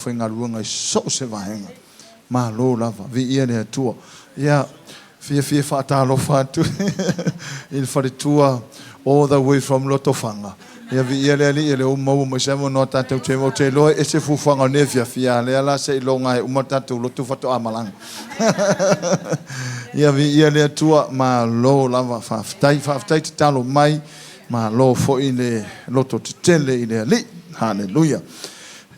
Faigaluega i so o se vaega. Malo lava. Viia le Atua. Ia, fiafia e faatalofa atu i le faletua all the way from Lotofaga. Ia, viia le Alii, o lea ua maua mai se avanoa tatou te, ou te iloa e ese fuafuaga o lenei afiafi, a lea la seiloga e uma le tatou lotu faatoa malaga. Ia, viia le Atua, malo lava, faafetai, faafetai tatalo mai, malo foi le loto tetele i le Alii. Haleluia.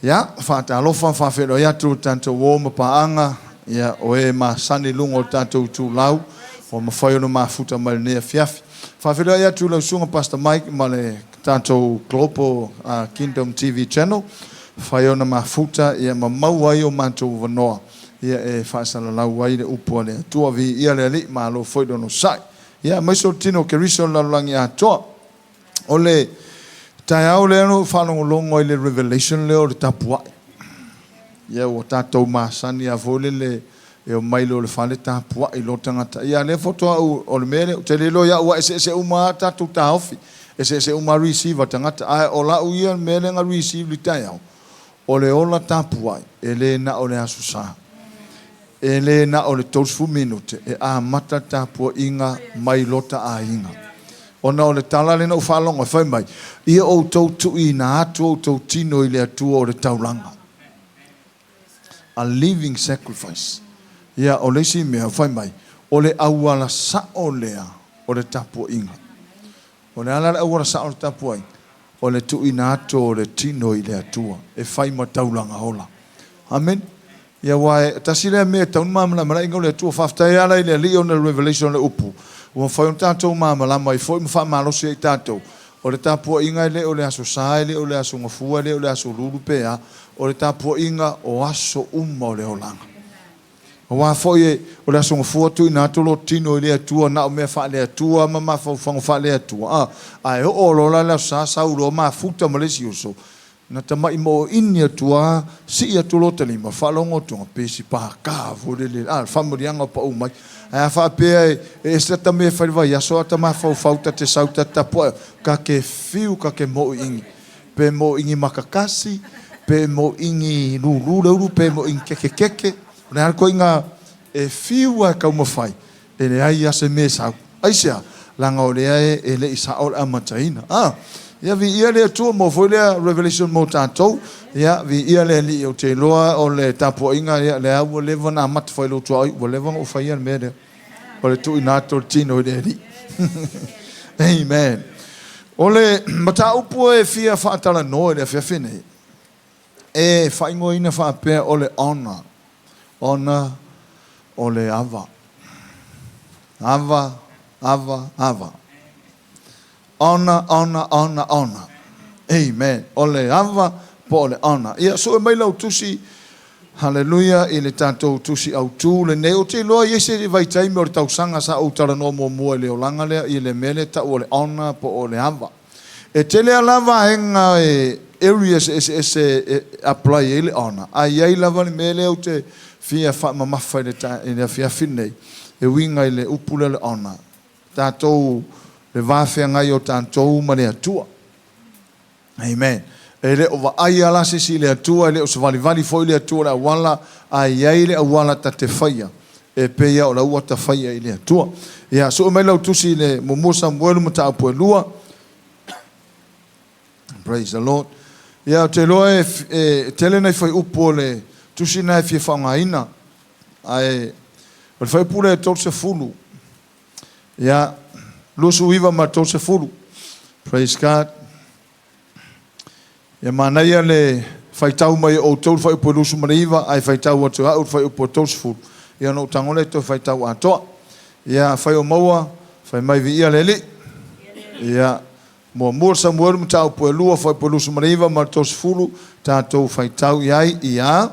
Ia, faatalofa ma faafeiloai atu le tatou uo ma paaga, ia, o e masani i luga o le tatou itulau, ua mafai ona mafuta mai i lenei afiafi. Faafeiloai atu i lau susuga Pastor Mike ma le tatou Global Kingdom TV Channel, mafai ona mafuta ia ma maua ai o matou avanoa ia e faasalalau ai le upu a le Atua. Viia le Alii, malo foi le onosai. Ia, aemaise o le tino o Keriso i le lalolagi atoa. O le taeao lea na ou faalogologo ai i le revelation lea o le tapuai. Ia ua tatou masani lava foi lele e omai loa i le fale tapuai loa tagata. Ia a lea faatoa ou, o le mea lea, ou te le iloa ia au aua e eseese uma lava tatou taofi, eseese uma lava receive a tagata. Ae o lau ia mea lea na receive i le taeao, o le ola tapuai e le na o le Aso Sa. E le na o le 30 minute e amata le tapuaiga mai lota aiga. Ona o le tala lea na ou faalogo ai, fai mai, Ia outou tuuina atu outou tino i le Atua o le taulaga. A living sacrifice. Ia, o le isi mea, fai mai, o le auala sao lea o le tapuaiga. O le a la le auala sao o le tapuaiga? O le tuuina atu o le tino i le Atua e fai ma taulaga ola. Amene. Ia aua e tasi lea mea e tatau ona malamalama ai o le Atua. Faafetai ala i le Alii ona o le revelation o le upu ua mafai ona tatou malamalama ai foi ma faamalosi ai tatou. O le tapuaiga e le o le Aso Sa, e le o le Aso Gafua, e le o le Aso Lulu pe a. O le tapuaiga o aso uma o le olaga. Aua foi o le Aso Gafua tuuina atu lou tino i le Atua na o mea faale-Atua ma mafaufauga faale-Atua, a, ae oo loa la i le Aso Sa sau loa mafuta ma le isi uso, na tama'i mo'oini atu a, sii atu lota lima, faalogo atu pe si pākā foi lele, a, le faamanuiaga o pa'u mai. Ae a faapea e ese lata mea e fai i le vaiaso a ta mafaufau ta te sau ta te tapuai, ta te fiu ta te mo'iiga. Pe mo'iiga makakasi, pe mo'iiga lūlū le ulu, pe mo'iiga kekekeke, o le a le ituaiga e fiu lava e taumafai, e leai lava se mea e sau. Aisea? Leaga o lea e le i sao le amataina. A! Ia viia le Atua, maua foi lea revelation mo tatou. Ia, viia le Alii, ou te iloa o le tapuaiga, ia, lea ua leva ona amata foi i lou tuaoi, ua leva ona ou faia le mea lea. O le tuuina atu o le tino i le Alii. Amen. O le mataupu e fia faatalanoa i le afiafi nei, e faaigoaina faapea o le honor. Honor o le ava. Ava, ava, ava. Honor, honor, honor, honor. Amen. O le ava po o le honor. Ia, sue mai lau tusi, haleluia, i le tatou tusi autu lenei. Ou te iloa i ai se vaitaimi o le tausaga sa ou talanoa muamua i le olaga lea, i le mea lea e tau o le honor po o le ava. E tele lava la vaega e areas eseese e apply ai le honor, ae i ai lava le mea lea ou te fia faamamafa i le, i le afiafi lenei, e uiga i le upu lea o le honor. Tatou, le va feagai o tatou ma le Atua. Amen. E le o vaaia la se isi i le Atua, e le o savalivali foi le Atua i le auala, ae i ai le auala ta te faia, e pei lava o la ua ta faia i le Atua. Ia, sue mai lau tusi i le muamua Samuelu mataupu e lua. Praise the Lord. Ia, ou te iloa e, e tele nai fuaiupu o le tusi lena e fia faaaogaina, ae o le fuaiupu lea e 30. Ia, 29 ma le 30. Praise God. Ia manaia le faitau mai e outou le fuaiupu e 29, ae faitau atu e au le fuaiupu e 30. Ia ona ou tago lea toe faitau atoa. Ia, afai o maua, fai mai viia le Alii. Ia, muamua Samuelu mataupu e 2, fuaiupu e 29 ma le 30, tatou faitau i ai, ia.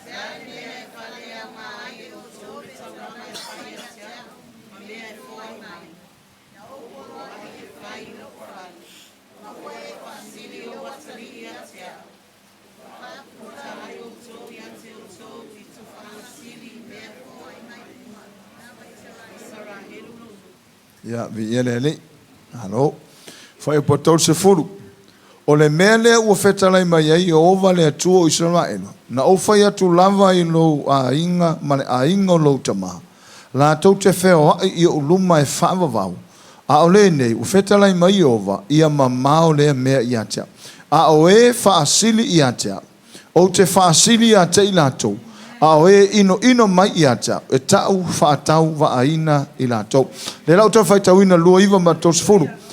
Se a le mea e faaleaoga ai e outou le taulaga e fai ia te au, ma mea e foai mai? Na ou poloai e fai i lou fale, ma ua e faasili lou atalii ia te au. Ua faapupula ai outou ia te outou i tufaaga sili i mea e foai mai uma Isaraelu lou nuu. Ia, viia le Alii. Malo. Fuaiupu 30. O le mea lea ua fetalai mai ai Ieova le Atua o Isaraelu, Na ou fai atu lava i lou aiga ma le aiga o lou tama, latou te feoai i ou luma e faavavau, a o lenei, ua fetalai mai Ieova, ia mamao lea mea ia te au. A o e faasili ia te au, ou te faasili ia te i latou, a o e inoino mai ia te au, e ta'u faatauvaaina i latou. Lea la ou toe faitauina 29 ma le 30.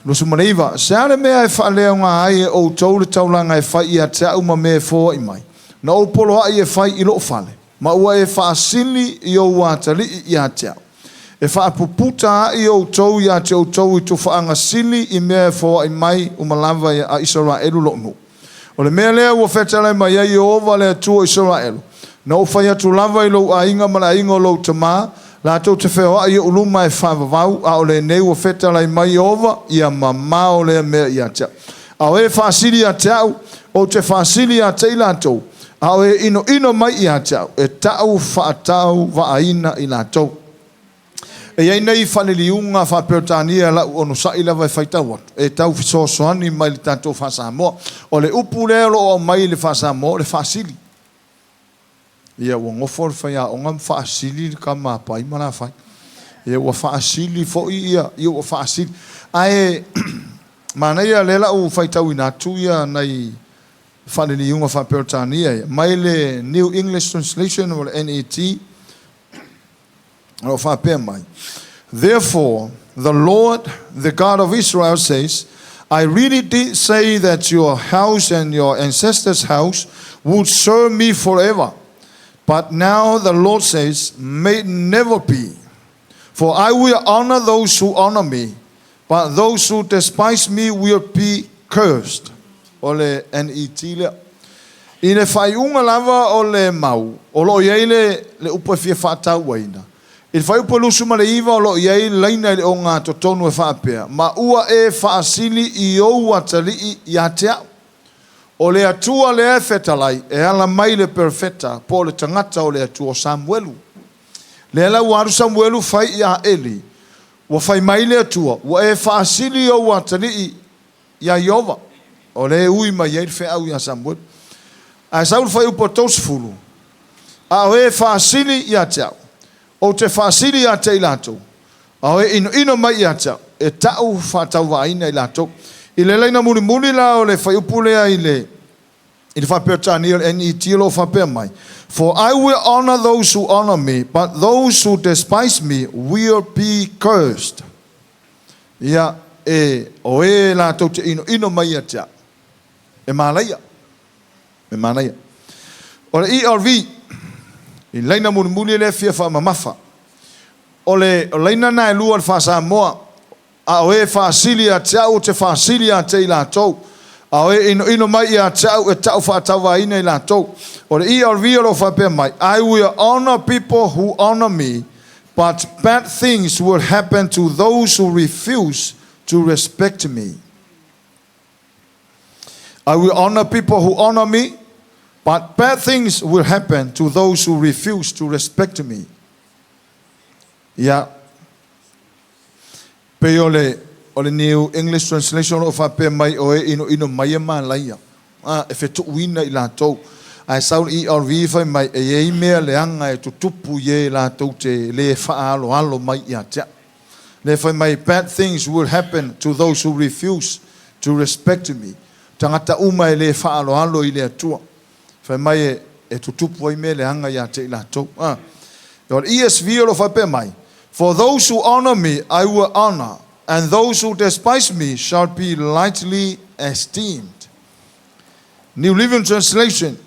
29. Se a le mea e faaleaoga ai e outou le taulaga e fai ia te au ma mea e foai mai? Na ou poloai e fai i lou fale, ma ua e faasili i ou atalii ia te au. E faapuputa ai outou ia te outou i tufaaga sili i mea e foai mai uma lava a Isaraelu lou nuu. O le mea lea ua fetalai mai ai Ieova le Atua o Isaraelu, Na ou fai atu lava i lou aiga ma le aiga o lou tama, latou te feoai i ou luma e faavavau, a o lenei ua fetalai mai Ieova, ia mamao lea mea ia te au. A o e faasili ia te au, ou te faasili ia te i latou, a o e inoino mai ia te au, e ta'u faatauvaaina i latou. E i ai nei faaliliuga faa-Peretania lau onosai lava e faitau atu, e tau fesoasoani mai i le tatou faa-Samoa. O le upu lea o lo o aumai i le faa-Samoa o le faasili. Ia ua nofo le faiaoga ma faasili le tama a Pai ma Lafai. Ia ua faasili foi ia, ia ua faasili. Ae manaia lea la ua faitauina atu ia nai faaliliuga faa-Peretania ia, mai le New English Translation o le NET, o lo o faapea mai, Therefore, the Lord, the God of Israel says, I really did say that your house and your ancestors' house would serve me forever. But now the Lord says, May it never be. For I will honor those who honor me, but those who despise me will be cursed. O le NET lea. I le faaiuga lava o le mau, o lo o i ai le, le upu e fia faatauaina. I le fuaiupu e 29 o lo o i ai laina i le ogatotonu e faapea, Ma ua e faasili i ou atalii ia te au. O le Atua lea e fetalai, e ala mai i le perofeta, po o le tagata o le Atua o Samuelu. Lea la ua alu Samuelu fai ia Eli, ua fai mai le Atua, Ua e faasili i ou atalii iā Ieova, o lea e ui mai ai le feau iā Samuelu. Ae sau le fuaiupu e 30, A o e faasili ia te au, ou te faasili ia te i latou, a o e inoino mai ia te au, e ta'u faatauvaaina i latou. I le laina mulimuli la o le fuaiupu lea i le i le faa-Peretania o le NET o lo o faapea mai, For I will honor those who honor me, but those who despise me will be cursed. Ia, e, o e latou te inoino mai ia te au, e malaia, e manaia. O le ERV, i laina mulimuli lea e fia faamamafa. O le laina lena e lua i le faa-Samoa, A o e faasili ia te au ou te faasili ia te i latou, a o e inoino mai ia te au e ta'u faatauvaina i latou. O le ERV o lo o faapea mai, I will honor people who honor me, but bad things will happen to those who refuse to respect me. I will honor people who honor me, but bad things will happen to those who refuse to respect me. Ia, pei o le, o le New English Translation o lo o faapea mai, o e inoino mai e malaia, a, e fetuuina i latou. Ae sau le ERV fai mai, e i ai mea leaga e tutupu i e latou te le faaaloalo mai ia te au. Lea fai mai, Bad things will happen to those who refuse to respect me. Tagata uma e le faaaloalo i le Atua. Fai mai e, e tutupu ai mea leaga ia te i latou. A. O le ESV o lo o faapea mai, For those who honor me, I will honor, and those who despise me shall be lightly esteemed. New Living Translation,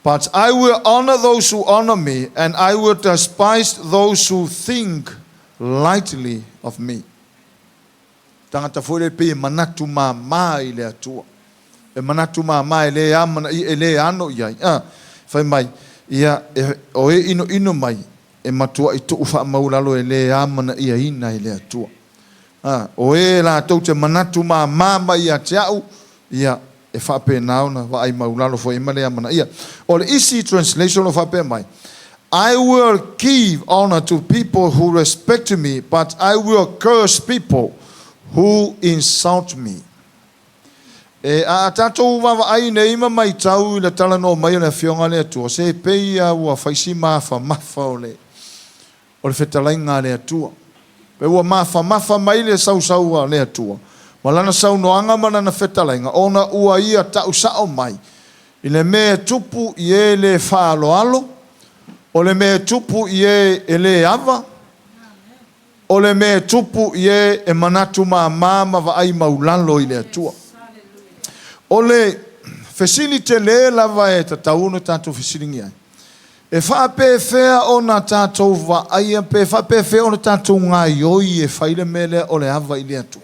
But I will honor those who honor me, and I will despise those who think lightly of me. Tagata foi lea pei e manatu māmā i le Atua. E manatu māmā e le amanaia, e le ano i ai. A, fai mai, ia, e, o e inoino mai, e matuai tuu faamaualalo e le amanaiaina e le Atua. A, o e latou te manatu māmā mai ia te au, ia, e faapena ona vaai maulalo foi ma le amanaia. O le isi translation o lo o faapea mai, I will give honor to people who respect me, but I will curse people who insult me. E a a tatou vaavaai nei ma matau i le talanoa mai o le Afioga a le Atua, se pei lava ua fai si mafamafa o le o le fetalaiga a le Atua. Pe ua mafamafa mai le sausau a le Atua ma Lana saunoaga ma Lana fetalaiga, ona ua Ia ta'u sa'o mai i le mea e tupu i e le faaaloalo, o le mea e tupu i e e le ava, o le mea e tupu i e e manatu māmā ma vaai maulalo i le Atua. O le fesili telē lava e tatau ona tatou fesiligia ai, E faapefea ona tatou vaaia pe faapefea ona tatou gaioi e fai le mea lea o le ava i le Atua?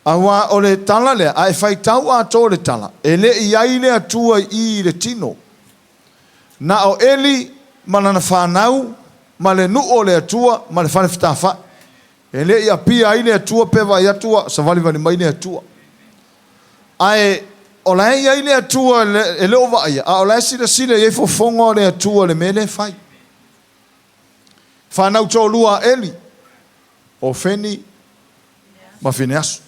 Aua o le tala lea, a e faitau atoa le tala, e le i ai le Atua i i i le tino. Na o Eli ma lana fanau ma le nuu o le Atua ma le fale fetafa'i. E le i apia ai le Atua pe vaai atu ua savalivali mai le Atua. Ae o la e i ai le Atua e le o vaaia, a o la e silasila i ai fofoga o le Atua i le mea lea e fai. Fanau toalua a Eli, o Ofeni ma Fineaso.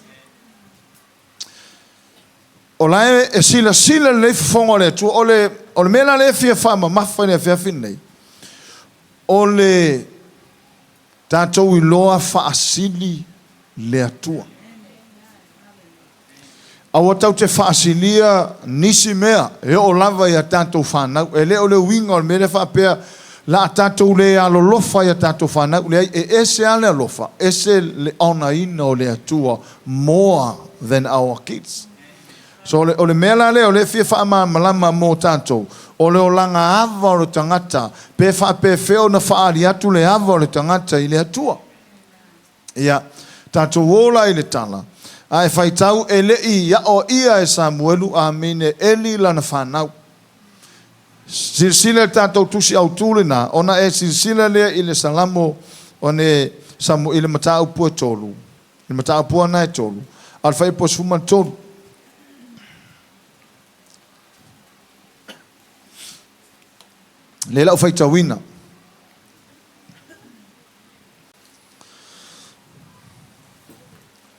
O la e silasila lelei fofoga o le Atua. O le, o le mea la lea e fia faamamafa i le afiafi lenei, o le tatou iloa faasili le Atua. Aua tatou te faasilia nisi mea e oo lava i a tatou fanau. E le o le uiga o le mea lea faapea la a tatou le alolofa i a tatou fanau. Leai, e ese lava le alofa, ese le honour ina o le Atua more than our kids. So o le mea la lea o lea e fia faamalamalama mo tatou, o le olaga ava o le tagata, pe faapefea ona faaali atu le ava o le tagata i le Atua. Ia, tatou o la i le tala, a e faitau e le i aoaia e Samuelu, amene, Eli lana fanau. Silasila i le tatou tusi autu lena, ona e silasila lea i le Salamo o ne Samu, i le mataupu e tolu, i le mataupu ana e tolu, a o le fuaiupu 13. Lea la ou faitauina.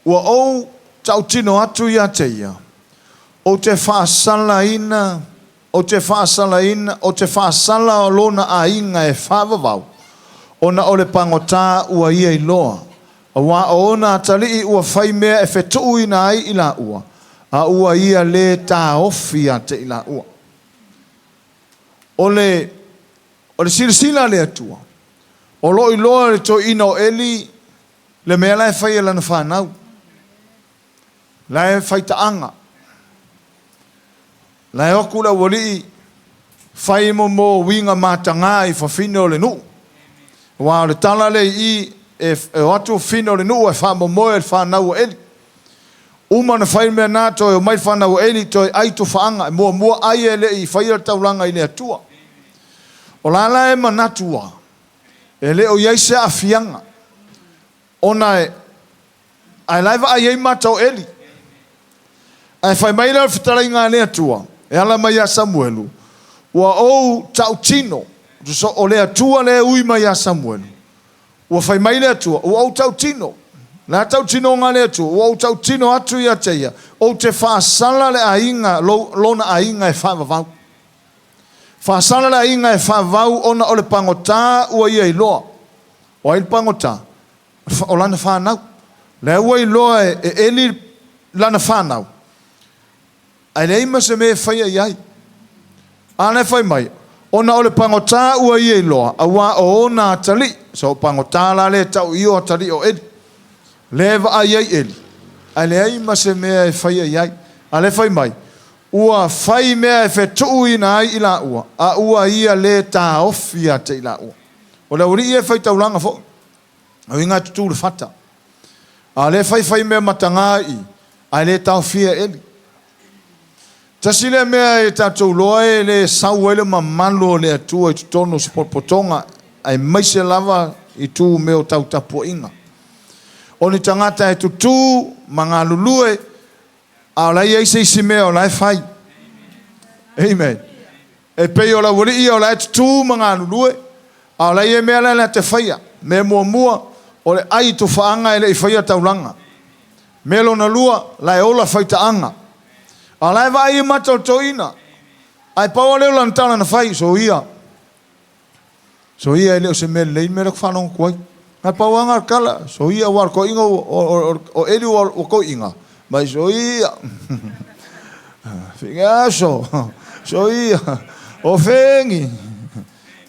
Ua ou tautino atu ia te ia, ou te faasalaina, ou te faasalaina, ou te faasala lona aiga e faavavau, ona o le pagotā ua ia iloa, auā o ona atalii ua fai mea e fetuuina ai i laua, a ua ia lē taofi ia te i laua. O le O le silasila a le Atua, o lo o iloa e le toeaina o Eli le mea la e fai e lana fanau, la e fai taaga, la e o atu le aualii fai mo uiga mataga i fafine o le nuu. Aua o le tala lea i i, e o atu fafine o le nuu e faamomoe i le fanau a Eli. Uma ona fai le mea lena, toe omai le fanau a Eli, toe ai tofaaga. E muamua ai e le i faia le taulaga i le Atua. O la la e manatu lava, e le o i ai se aafiaga, ona e, ae la e vaai ai mata o Eli. Ae fai mai lea o le fetalaiga a le Atua, e ala mai ia Samuelu, ua ou tautino, o le Atua lea e ui mai ia Samuelu, Ua fai mai le Atua, Ua ou tautino. O le a tautinoga a le Atua? Ua ou tautino atu ia te ia, ou te faasala le aiga, lona aiga e faavavau. Faasala le aiga e faavavau ona o le pagota ua ia iloa. O ai le pagota? O lana fanau. Lea ua iloa e Eli lana fanau. Ae leai ma se mea e faia i ai. A la e fai mai, Ona o le pagota ua ia iloa, auā o ona atalii. So o pagota la lea e tau i i o atalii o Eli. Lea e vaai ai Eli, ae leai ma se mea e faia i ai. A lea e fai mai, Ua fai mea e fetuuina ai i laua, a ua ia lē taofi ia te i laua. O le aualii ia e faitaulaga foi. O uiga e tutū i le fata. A o lea e faifai mea mataga i i, ae le taofia e Eli. Tasi lea mea e tatou iloa e le sau ai le mamalu o le Atua i totonu o se potopotoga, aemaise lava i tu mea o tau tapuaiga. O ni tagata e tutū ma galulue, a o la e i ai se isi mea o la e fai. Amen. E pei o le aualii ia o la e tutū ma galulue, a o la e i ai mea la e te faia. Mea muamua, o le ai i tofaaga e le i faia taulaga. Mea lona lua, la e ola faitaaga. A o la e vaai i mata o le toeaina. Ae pau lava lea o lana tala na fai, Soia, soia e le o se mea lelei le mea lea ou te faalogo atu ai. Ae pau lava lena o le tala, soia aua o le toeaina o Eli ua toeaina, mai soia, Figaso, soia, o Feni,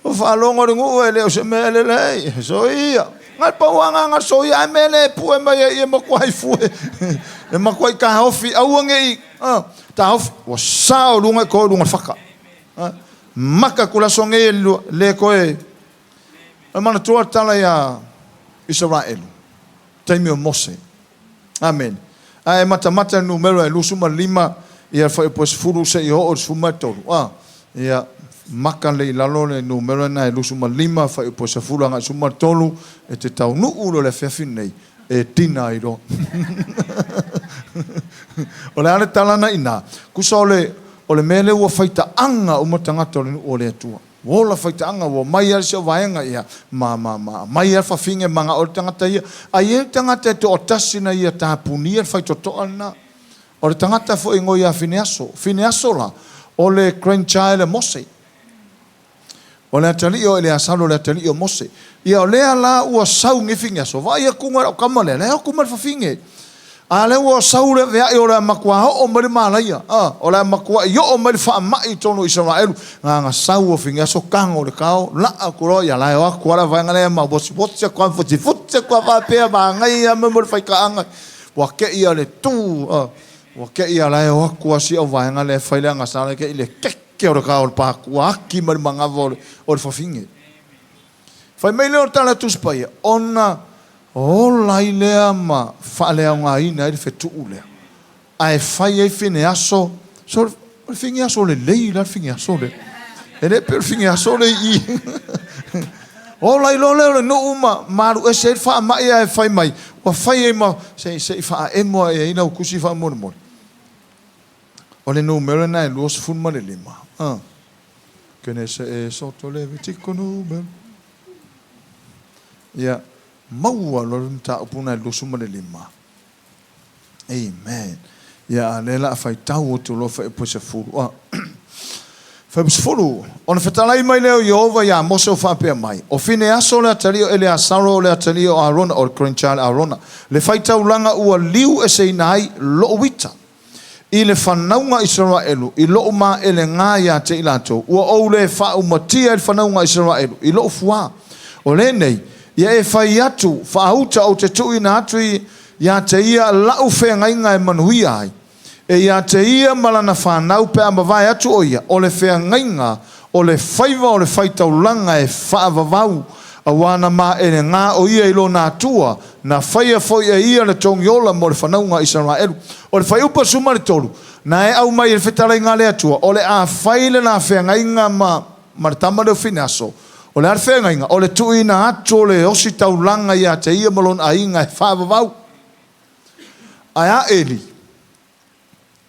ua faalogo le nuu e le o se mea lelei, soia. Na o le pau lava lena o le soia, ae mea lea e pue mai ai e matuai fue, e matuai taofi, aua ne i taofi, ua sao i luga e toe i luga o le fata. Maka atu le aso nei e le toe manatua le tala ia Isaraelu, taimi o Mose. Amene. A e matamata i le numera e 25, ia le fuaiupu e 10 seia oo i le 13, a, ia, maka lelei i lalo le numera lena e 25, fuaiupu e 10 agai i le 13, e te taunuu loa i le afiafi lenei, e tina ai loa. O le a le tala na i ina? Tusa o le, o le mea lea ua faitaaga uma tagata o le nuu o le Atua. Ua ola faitaaga, ua omai lava le isi au vaega, ia, ma, ma, ma aumai lava le fafine e manao ai le tagata ia. Ae i ai le tagata e toatasi na ia tapunia le faitotoa lena. O le tagata foi e igoa ia Fineaso. Fineaso la, o le grandchild a Mose. O le atalii o Eleasalo o le atalii o Mose. Ia o lea la ua sau nei Fineaso, vaai atu i lau tama lea, la e o atu ma le fafine. A lea ua sau le avea'i o le a matua oo mai le malaia, a, o le a matua'i oo mai le faama'i i totonu o Isaraelu. Na ona sau o Fineaso tago i le tao, laa atu loa, ia la e o atu lava le vaega lea ma wosiwosi atu lava, fusifusi atu lava faapea, manaia lava mea o le faitaaga. Ua te i lava le tu, a, ua te i lava la e o atu lava si au vaega lea e fai le agasala, te i le keke o le tao o le patu, ua aki mai le manava o le fafine. Fai mai lea o le tala a Tusi Paia, ona ola ai lea ma faaleaogaina ai le fetuu lea, ae fai ai Fineaso, so o le Fineaso lelei la le Fineaso lea. E le pei o le Fineaso lea i i. Ola ai loa lea o le nuu ma ma alu ese ai le faamai ae fai mai, ua fai ai ma, se i faaemo ae ai lau tusi faamolemole. O le numera lena e 25. A. Kenese e soto Levitiko numera. Ia, maua loa le mataupu lena e 25. Amen. Ia, a lea la a faitau atu loa fuaiupu e 10. A. Fuaiupu 10, Ona fetalai mai lea o Ieova iā Mose o faapea mai, O Fineaso le atalii o Eleasaro o le atalii o Arona, o le grandchild Arona, le faitaulaga ua liu eseina ai loʻu ita. I le fanauga a Isaraelu, i loʻu maʻelegā iā te i latou, ua ou lē faaumatia i le fanauga a Isaraelu, i loʻu fuā. O lenei, ia e fai atu, faauta ou te tuuina atu iā te ia laʻu feagaiga e manuia ai, e iā te ia ma lana fanau pe a mavae atu o ia, o le feagaiga, o le faiva o le faitaulaga e faavavau, auā na maʻelegā o ia i lona Atua, Na faia foi e ia le togiola mo le fanauga a Isaraelu. O le fuaiupu e 13, na e aumai e le fetalaiga a le Atua, o le a fai le la feagaiga ma ma le tama lea o Fineaso. O le a le feagaiga? O le tuuina atu o le ositaulaga ia te ia ma lona aiga e faavavau. Ae a Eli?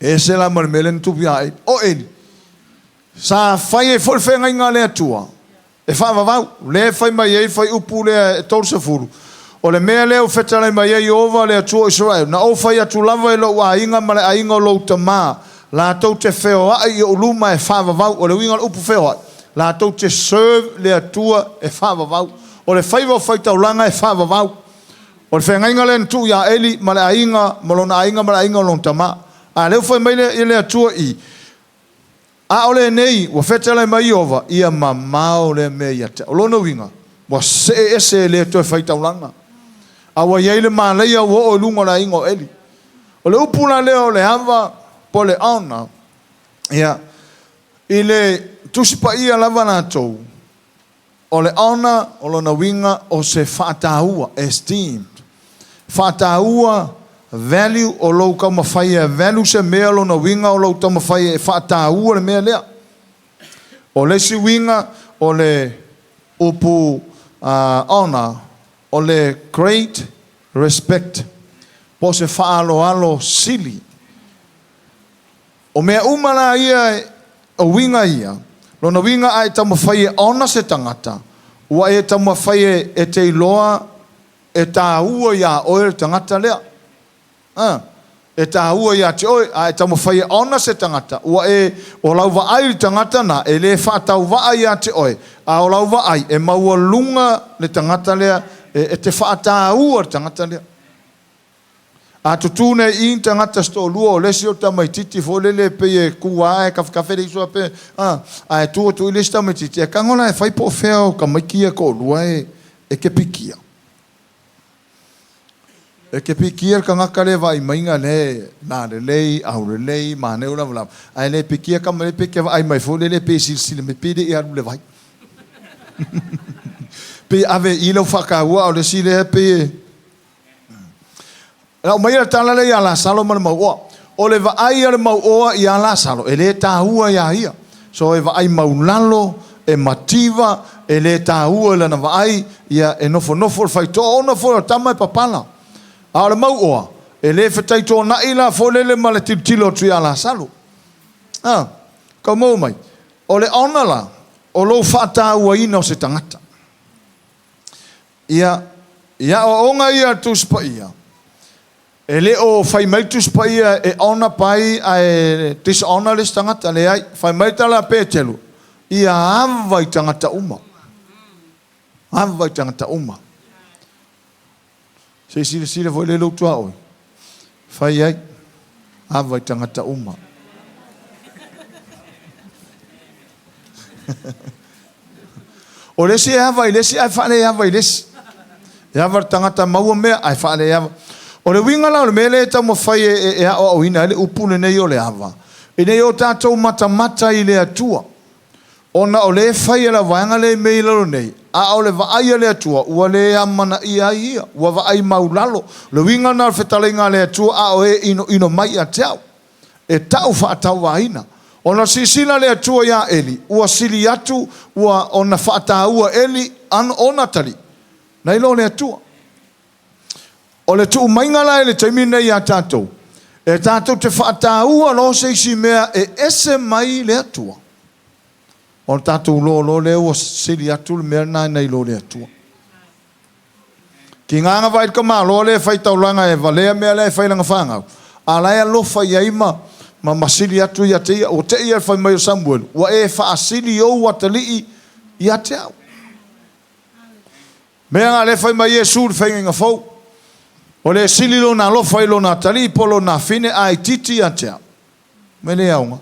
E ese la ma le mea lea na tupu ia Eli. O Eli, sa fai ai foi le feagaiga a le Atua, e faavavau, lea e fai mai ai le fuaiupu lea e 30, O le mea lea ua fetalai mai ai Ieova le Atua o Isaraelu, na ou fai atu lava i lou aiga ma le aiga o lou tamā, latou te feoai i ou luma e faavavau. O le uiga o le upu feoai, latou te serve le Atua e faavavau. O le faiva o faitaulaga e faavavau. O le feagaiga lea na tuu iā Eli ma le aiga ma lona aiga ma le aiga o lona tama. A lea ua fai mai le le Atua i, A o lenei, ua fetalai mai Ieova, ia mamao lea mea ia te au. O lona uiga, ua see ese e le toe faitaulaga. A ua i ai le malaia ua oo i luga o le aiga o Eli. O le upu la lea o le ava po o le honor, ia, i le Tusi Paia lava latou, O le honour, o lona uiga o se faataua, esteemed. Faataua, value, o lou taumafai e value se mea, o lona uiga o lou taumafai e faataua le mea lea. O le isi uiga o le upu honour, o le great respect, po o se faaaloalo sili. O mea uma la ia, o uiga ia, lona uiga a e taumafai e honour se tagata, ua e taumafai e te iloa e taua iā oe le tagata lea. A. E tāua iā te oe, a e taumawhai e ona se tagata, ua e, o lau vaai i le tagata na, e le faatauvaa iā te oe, a o lau vaai, e maualuga le tagata lea, e, e te faatāua le tagata lea. A tutū nei i i tagata se toalua, o le isi o le tamaitiiti foi lele e pei e kū lava ae kafekafe le iso a pe, a, ae tu atu i le isi tamaitiiti, e tago la e fai po o fea o tamaiti ia e toalua e, e te pikia. E te pikia le tagata lea e vaai maiga lea e nā lelei, aulelei, maneu lavalava, ae le pikia tama lea pei te vaai mai foi lele pei e silasila mai pei e le i alu i le vai. Pei e ave i i lau faataua a o le isi lea pei e Lau mai le tala lea iā Lasalo ma le mauoa. O le vaai a le mauoa iā Lasalo, e le taua iā ia. So e vaai maulalo, e mativa, e le taua i lana vaai, ia e nofonofo le faitoa ona foi o le tama e papala. A o le mauoa, e le fetaitoana'i la foi lele ma le tilotilo atu iā Lasalo. A, tau maua mai? O le ona la, o lou faatauaina o se tagata. Ia, i aoaoga ia a le Tusi Paia, e le o fai mai le Tusi Paia e honour pai ae dishonour le isi tagata, leai. Fai mai le tala a Petelu, ia ava i tagata uma. Ava i tagata uma. Se i silasila foi lea i lou tuaoi. Fai ai, ava i tagata uma. O le isi e ava i le isi ae faaleava i le isi. E ava le tagata maua mea ae faaleava. O le uiga la o le mea lea e taumafai e, e, e aoaoina ai le upu lenei o le ava, ina ia o tatou matamata i le Atua. Ona o lea e fai e la vaega lea i mea i lalo nei, a o le vaai a le Atua ua le amanaia ai ia, ua vaai maulalo. O le uiga lena o le fetalaiga a le Atua a o e inoino mai ia te au. E ta'u fa'atauvaina. Ona silasila le Atua iā Eli, ua sili atu ua ona fa'atāua Eli an ona atalii, nai lo le Atua. O le tu'umaiga la i le taimi lenei iā tatou, e tatou te fa'atāua loa se isi mea e ese mai le Atua, ona tatou iloa loa lea ua sili atu le mea lena nai lo le Atua. Tiga na vaai le tamaloa lea e fai taulaga e valea mea la e fai i lana fanau, a la e alofa i ai ma ma ma sili atu ia te ia. Ua te i ia le fai mai o Samuelu, Ua e faasili ou atalii ia te au. Mea na lea fai mai Iesu i le faigaina fou, O le sili lona alofa i lona atalii po o lona afine a itiiti ia te au. Me le aoga.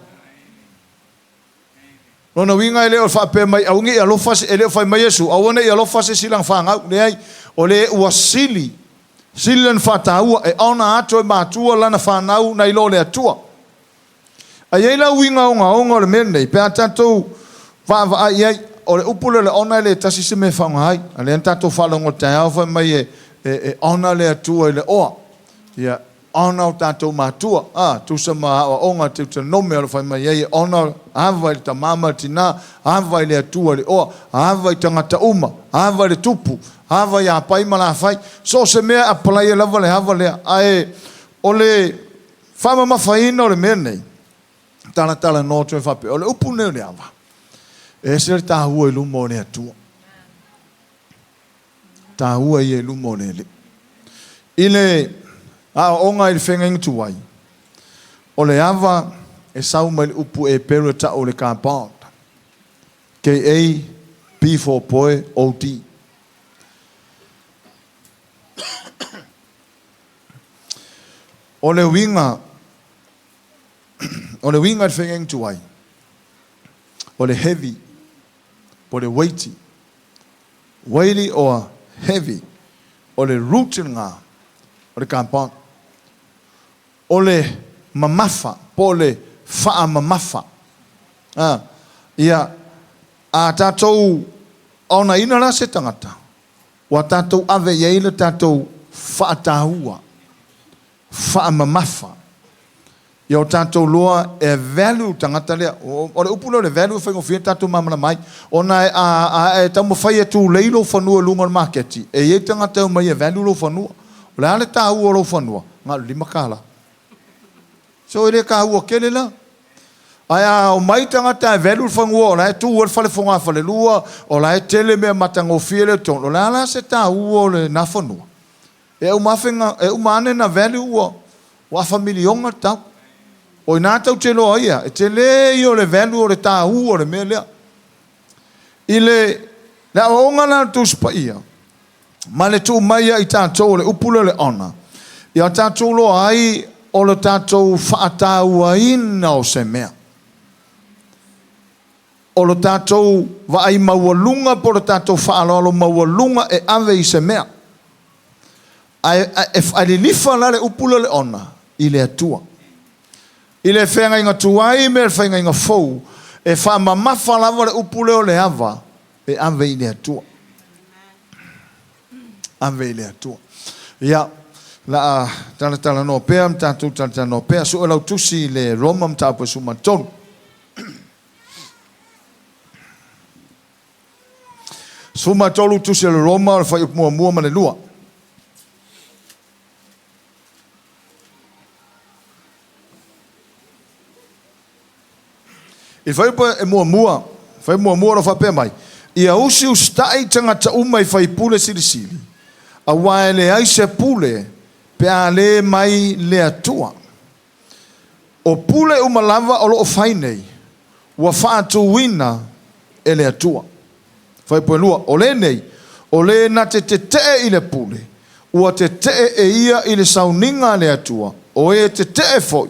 Lona uiga e le o faapea mai aua ne i alofa se, e le o fai mai Iesu aua ne i alofa se isi i lana fanau. Leai, o le ua sili, sili lana faataua e ona atu e matua lana fanau nai lo le Atua. A i ai la uiga ogaoga o le mea lenei pe a tatou vaavaai i ai, o le upu lea o le ona e le tasi se mea e faaaoga ai. A lea na tatou faalogo i le taeao fai mai e, e, e ona le Atua i le oa. Ia, Ona o tatou matua, a, tusa ma aoaoga a Teuteronome o lo o fai mai ai e ona ava i le tamā ma le tinā, ava i le Atua i le oa, ava i tagata uma, ava i le tupu, ava iā Pai ma Lafai. So o se mea e apalaia lava le ava lea. Ae o le faamamafaina o le mea lenei, talatalanoa atu ai faapea, o le upu lenei o le ava, e ese le taua i luma o le Atua. Taua ia i luma o le Alii. I le aoaoga i le feagaiga tuai, o le ava e sau mai le upu Eperu e ta'u o le kabod, K-A-B for boy, O-D. O le uiga, o le uiga i le feagaiga tuai, o le heavy, po o le weighty, Weighty or heavy, o le root lena o le carbon. O le mamafa po o le faamamafa. A, ia, a tatou onaina la se tagata, ua tatou ave i ai le tatou faataua. Faamamafa ia o tatou loa e value le tagata lea. O le upu lea o le value e faigofie ona tatou malamalama ai, ona a e taumafai e tulei lou fanua i luga o le maketi, e i ai tagata e omai e value lou fanua. O le a le taua o lou fanua? Na o le $5. So e le taua tele la. Ae a omai tagata e value le fanua o la e tu ai le fale fogafalelua, o la e tele mea matagofie lea i totonu, o le a la se taua o lena fanua? E uma afe na, e uma ane na value ua, Ua afa miliona le tau. O i ina tatou te iloa ai ea, e tele ia o le value o le taua o le mea lea. I le le aoaoga la a le Tusi Paia, ma le tuu mai ia i tatou o le upu lea o le honour, ia tatou iloa ai o le tatou faatauaina o se mea. O lo tatou vaai maualuga po o le tatou faaaloalo maualuga e ave i se mea. Ae e lilifa la le upu lea o le honour i le Atua. I le feagaiga tuai me le feagaiga fou, e faamamafa lava le upu lea o le ava e ave i le Atua. Ave i le Atua. Ia, la a talatalanoa pea ma tatou talatalanoa pea. Sue lau tusi i le Roma mataupu e 13. 13 tusi a le Roma o le fuaiupu muamua ma le lua. I le fuaiupu e muamua, fuaiupu muamua o lo o faapea mai, Ia usiusitai tagata uma i faipule silisili, aua e leai se pule pe a le mai le Atua. O pule uma lava o lo o fai nei, ua faatuina e le Atua. Fuaiupu e 2, O lenei, o le na te tetee i le pule, ua tetee e ia i le sauniga a le Atua, o e tetee foi,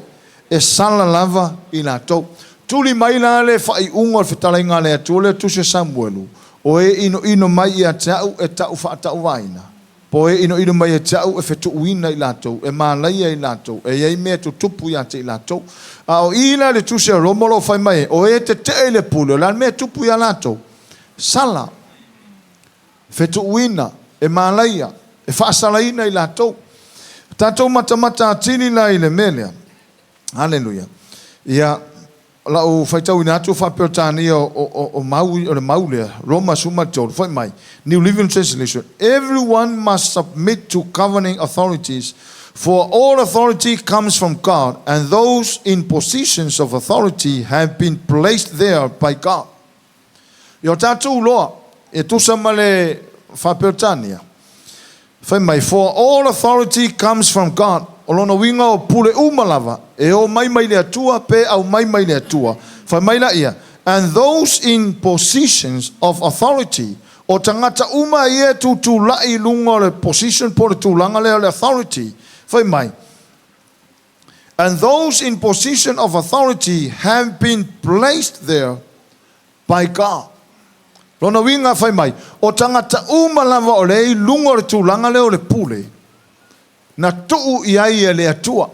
e sala lava i latou. Tuli mai la le faaiuga o le fetalaiga a le Atua lea tusi a Samuelu, o e inoino mai ia te au e tau faatauvaina, Po e inoino mai ia te au e fetuuina i latou, e malaia i latou, e i ai mea e tutupu ia te i latou. A o i la i le Tusi a Roma o lo o fai mai ai, o e tetee i le pule, o le a le mea e tupu ia latou? Sala, fetuuina, e malaia, e faasalaina i latou. Tatou matamata atili la i le mea lea. Haleluia. Ia, lau faitauina atu faa-Peretania o mau o le mau lea, Roma 13, fai mai, New Living Translation, Everyone must submit to governing authorities, for all authority comes from God, and those in positions of authority have been placed there by God. I o tatou iloa, e tusa ma le faa-Peretania, fai mai, For all authority comes from God. O lona uiga o pule uma lava, e o mai mai le Atua pe aumai mai le Atua. Fai mai laia, And those in positions of authority, o tagata uma ia e tutulai i luga o le position po o le tulaga lea o le authority, fai mai, And those in position of authority have been placed there by God. Lona uiga fai mai, o tagata uma lava o lea i luga o le tulaga lea o le pule, na tuu i ai e le Atua.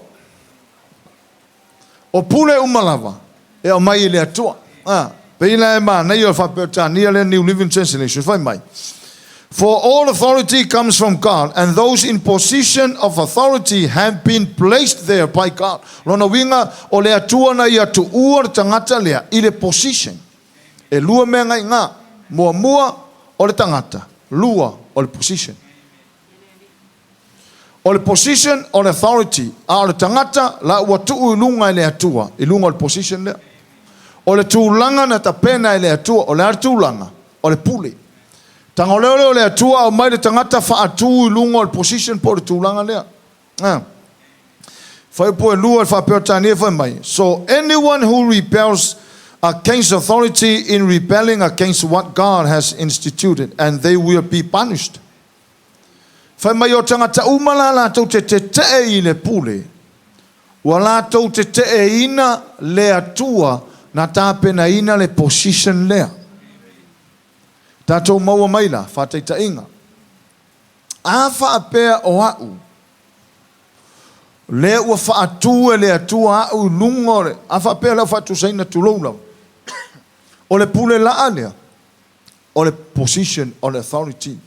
O pule uma lava e aumai e le Atua. A, pei la e manaia o le faa-Peretania lea New Living Translation, fai mai, For all authority comes from God, and those in position of authority have been placed there by God. Lona uiga, o le Atua na ia tuua le tagata lea i le position. E lua mea na i ina. Muamua, o le tagata. Lua, o le position. O le position o le authority, a o le tagata la ua tuu i luga e le Atua, i luga o le position lea. O le tulaga na tapena e le Atua, o le a le tulaga? O le pule. Tagoleo lea o le Atua aumai le tagata faatu i luga o le position po o le tulaga lea. Ah. Fuaiupu e lua i le faa-Peretania fai mai, So anyone who rebels against authority in rebelling against what God has instituted, and they will be punished. Fai mai o tagata uma la latou te tetee i le pule, ua latou teteeina le Atua na tapenaina le position lea. Tatou maua mai la, faataitaiga, a faapea o a'u, lea ua faatu e le Atua a'u i luga o le, a faapea lea ua faatusaina tulou lava, o le pule laa lea, o le position o le authority.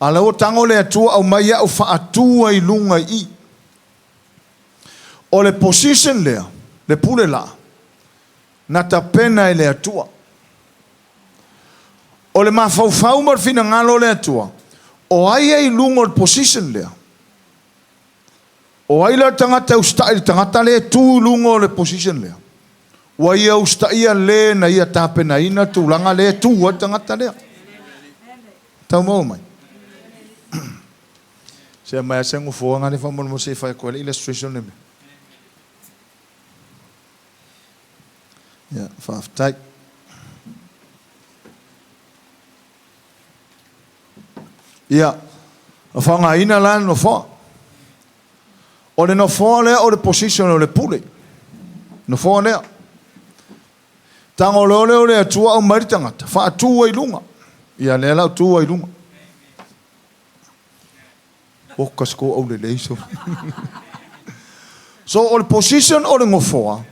A lea ua tago le Atua aumai a'u faatu ai i luga i i. O le position lea, le pule laa, na tapena e le Atua. O le mafaufau ma le finagalo o le Atua, o ai e i luga o le position lea? O ai la le tagata e usitai i le tagata lea e tu i luga o le position lea? Ua ia usitaia le na ia tapenaina le tulaga lea e tu ai le tagata lea. Tau maua mai. Se aumai lava se nofoaga lea faamolemole se i fai atu ai le illustration le mea. Ia, faafetai. Ia, na faaaogaina la le nofoa. O le nofoa lea o le position o le pule. Nofoa lea. Tago loa lea o le Atua aumai le tagata, faatu ai i luga. Ia lea la ua tu ai i luga. Oka se ko aulelei so. So o le position o le nofoa,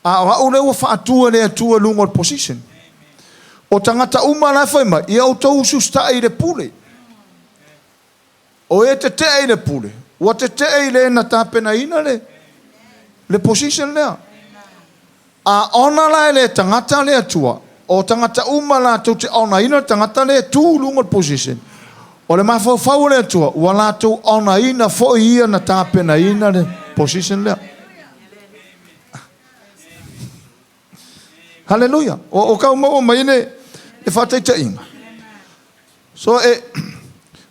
a o au lea ua faatu e le Atua i luga o le position. O tagata uma la e fai mai, ia outou ususitai i le pule. O e tetee i le pule, ua tetee i le na tapenaina le, le position lea. A ona la e le tagata le Atua, o tagata uma latou te onaina le tagata lea e tu i luga o le position, o le mafaufau o le Atua, ua latou onaina foi ia na tapenaina le position lea. Haleluia! O kau maua mai le faataitaiga. So e,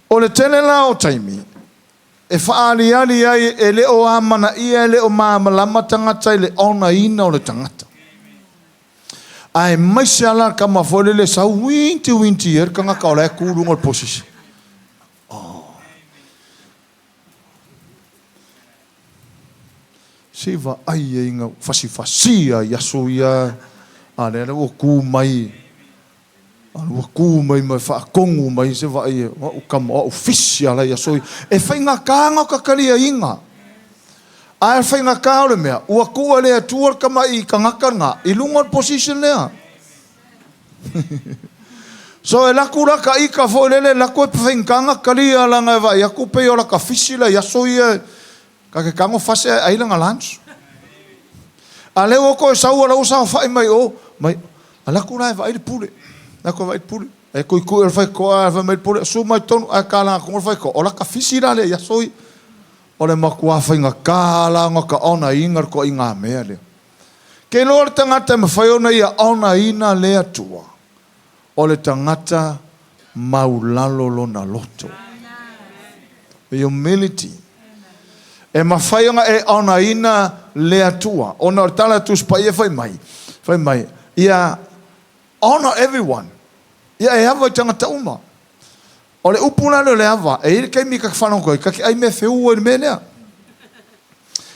o le tele la o taimi, e faaaliali ai e le o amanaia, e le o malamalama tagata i le onaina o le tagata. Aemaise lava la le tama foi lele e sau uinti uinti ai le tagata o la e tu i luga o le position. Oh. Se i vaai ai na fasifasia i aso ia, a lea la ua tu mai, a ua tu mai ma faatonu mai se vaai o au tama, o au fisi ala i aso ia. E faigata ona ta taliaina. Ae faigata o le mea, ua tuu e le Atua le tama'i tagata lena i luga o le position lea. So e laku la ta ika foi lele, laku e faigata ona talia leaga e vaai atu pei o lata fisi la i aso ia, ta te tago fasi ae ai lana lunch. A lea ua toe sau o la ua saofai mai o, mai, alu atu la e vaai le pule, alu atu e vaai le pule. E tuitui o le faitotoa ae fai mai le pule, susu mai totonu ae tala atu le faitotoa, o lata fisi la lea i aso ia. O le matua faigata la ona ta onaina le toaiga mea lea. Ke iloa le tagata e mafai ona ia onaina le Atua, o le tagata maulalo lona loto. The humility. E mafai ona e onaina le Atua. Ona o le tala a Tusi Paia fai mai, fai mai, ia honor everyone. Ia e ava i tagata uma. O le upu la lea o le ava, e i ai le taimi ta te faalogo ai, ta te ai mea feua i le mea lea.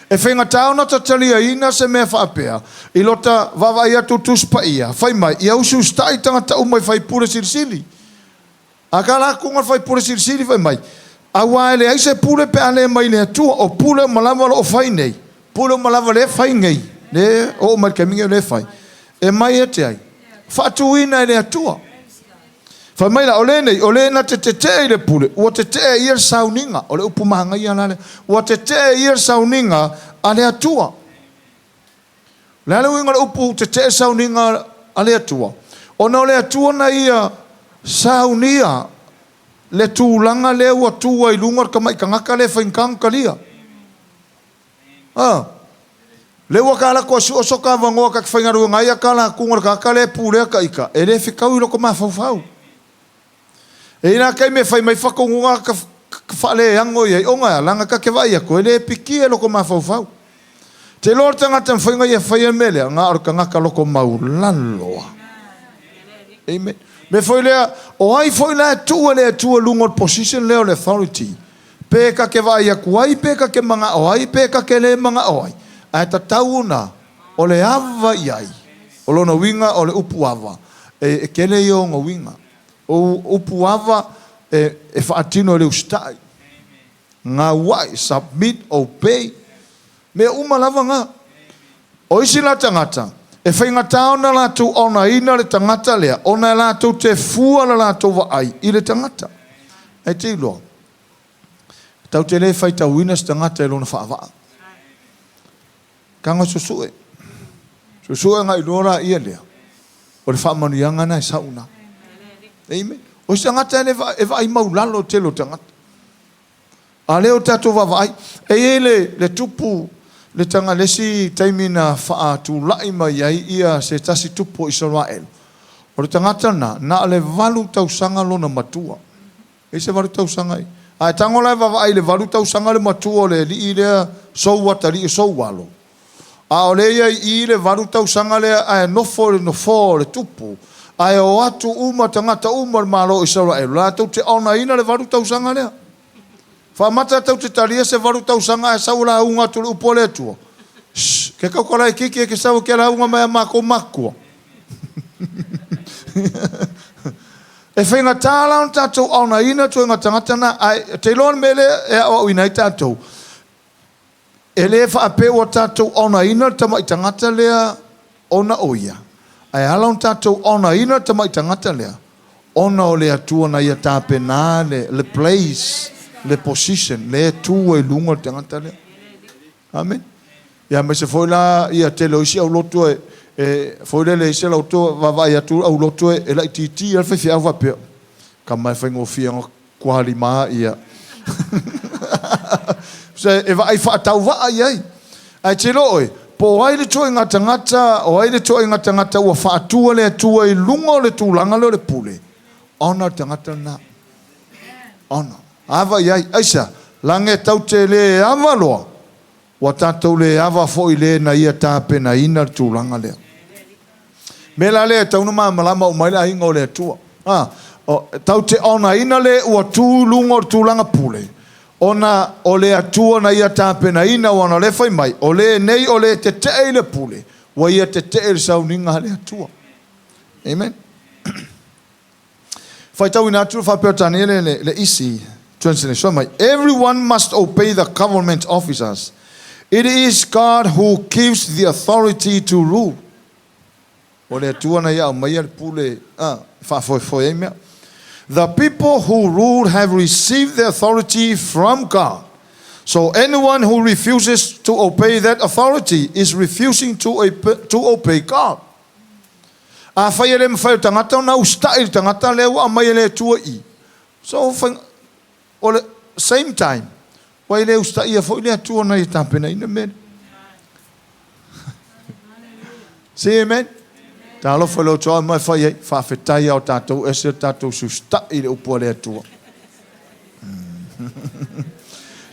E faigata ona ta taliaina se mea faapea, i lota vaavaai atu Tusi Paia, fai mai, ia usiusitai tagata uma i faipule silisili. A tala atu le faipule silisili fai mai, Auā e leai se pule pe a le mai le Atua, o pule uma lava o lo o fai nei, pule uma lava lea e fai nei, lea e oo mai le taimi nei o lea e fai, e mai e te ai? Faatuina e le Atua. Fai mai la, o lenei, o le na te tetee i le pule, ua tetee e ia le sauniga, o le upu manaia la lea, ua tetee e ia le sauniga a le Atua. O le a le uiga o le upu tetee sauniga a le Atua? Ona o le Atua na ia saunia le tulaga lea ua tu ai i luga o le tamai tagata lea e faigata ona talia. A. Lea ua ta alu atu a sue soka avanoa ta te faigaluega ai a tala atu le tagata lea e pulea ta ita, e le fetaui lota mafaufau. E i ai la taimi e fai mai faatonuga ta faaleano i ai, ona e a? Leaga ta te vaai atu e le pikia lota mafaufau. Te iloa le tagata e mafai ona ia faia le mea lea, na o le tagata loto maulalo lava. Amen. Mea foi lea, o ai foi la e tuu e le Atua i luga o le position lea o le authority, pe ta te vaai atu ai, pe ta te manao ai, pe ta te le manao ai, ae tatau ona o le ava i ai. O lona uiga o le upu ava, e tele ia ona uiga. O upu ava e faatino e le usitai, gauai, submit, obey, mea uma lava na. O isi la tagata, e faigata ona latou onaina le tagata lea, ona e latou te fua le latou vaai i le tagata. Ae te iloa, tatou te le faitauina se tagata i lona faavaa. Tago e susue. Susue agai loa laia lea, o le faamanuiaga lena e sau i ina. Amen. O se tagata e, e vaai maulalo le tele o tagata. A lea o tatou vaavaai, e i ai le, le tupu, le taga, le isi taimi na faatulai mai ai ia se tasi tupu o Isaraelu. O le tagata lena, na o le 8 tausaga lona matua. E i se 8 tausaga i, Ae tago la e vaavaai i le valu tausaga le matua o le alii lea sou atalii sou alo. A o lea e i ai i i le valu tausaga lea ae nofo i le nofoa o le tupu, ae o atu uma tagata uma o le Malo o Isaraelu latou te honour ina le valu tausaga lea. Faamata tou te talia se valu tausaga ae sau e lauga atu le upu a le Atua? Shh, ke kauka laitiiti e te sau e te lauga mai a matou matua. E faigata la ona tatou honour ina ituaiga tagata na, ae ou te iloa le mea lea e aoaoina ai tatou, e le faapea ua tatou honour ina le tamai tagata lea ona o ia, ae ala ona tatou honour ina le tamai tagata lea, ona o le Atua na ia tapena le place, le position lea e tu ai i luga le tagata lea. Amen. Ia aemaise foi la ia tele o isi aulotu e, e foi lele i se lautu vaavaai atu aulotu e, e laitiiti lava le faifeau faapea, tama e faigofie ona kualima ia. Se e vaai faatauvaa i ai. Ae te iloa oe, po o ai le ituaiga tagata, o ai le ituaiga tagata ua faatua le Atua i luga o le tulaga lea o le pule, ona le tagata lena. Ona. Ava i ai. Aisea? Leaga e tatou te le ava loa, ua tatou le ava foi i le na ia tapenaina le tulaga lea. Mea la lea e tatau ona malamalama uma ai le aiga o le Atua. A, o, tatou te onaina le ua tu i luga o le tulaga pule, ona o le Atua na ia tapenaina, aua o lea e fai mai, o le nei o le tetee i le pule, ua ia tetee i le sauniga a le Atua. Amen. Faitauina atu le faa-Peretania le, le, le isi translation mai. Everyone must obey the government officers. It is God who gives the authority to rule. O le Atua na ia aumaia le pule a, faafoefoe ai mea. The people who rule have received the authority from God. So anyone who refuses to obey that authority is refusing to obey God. Afai e le mafai e le tagata ona usitai i le tagata lea ua aumai e le Atua i. So fai, o le same time, ua e le usitaia foi le Atua na ia tapenaina mea nei. Say amen. Talofa i le uso mai fai ai, faafetai a o tatou ese o tatou usitai i le upu a le Atua.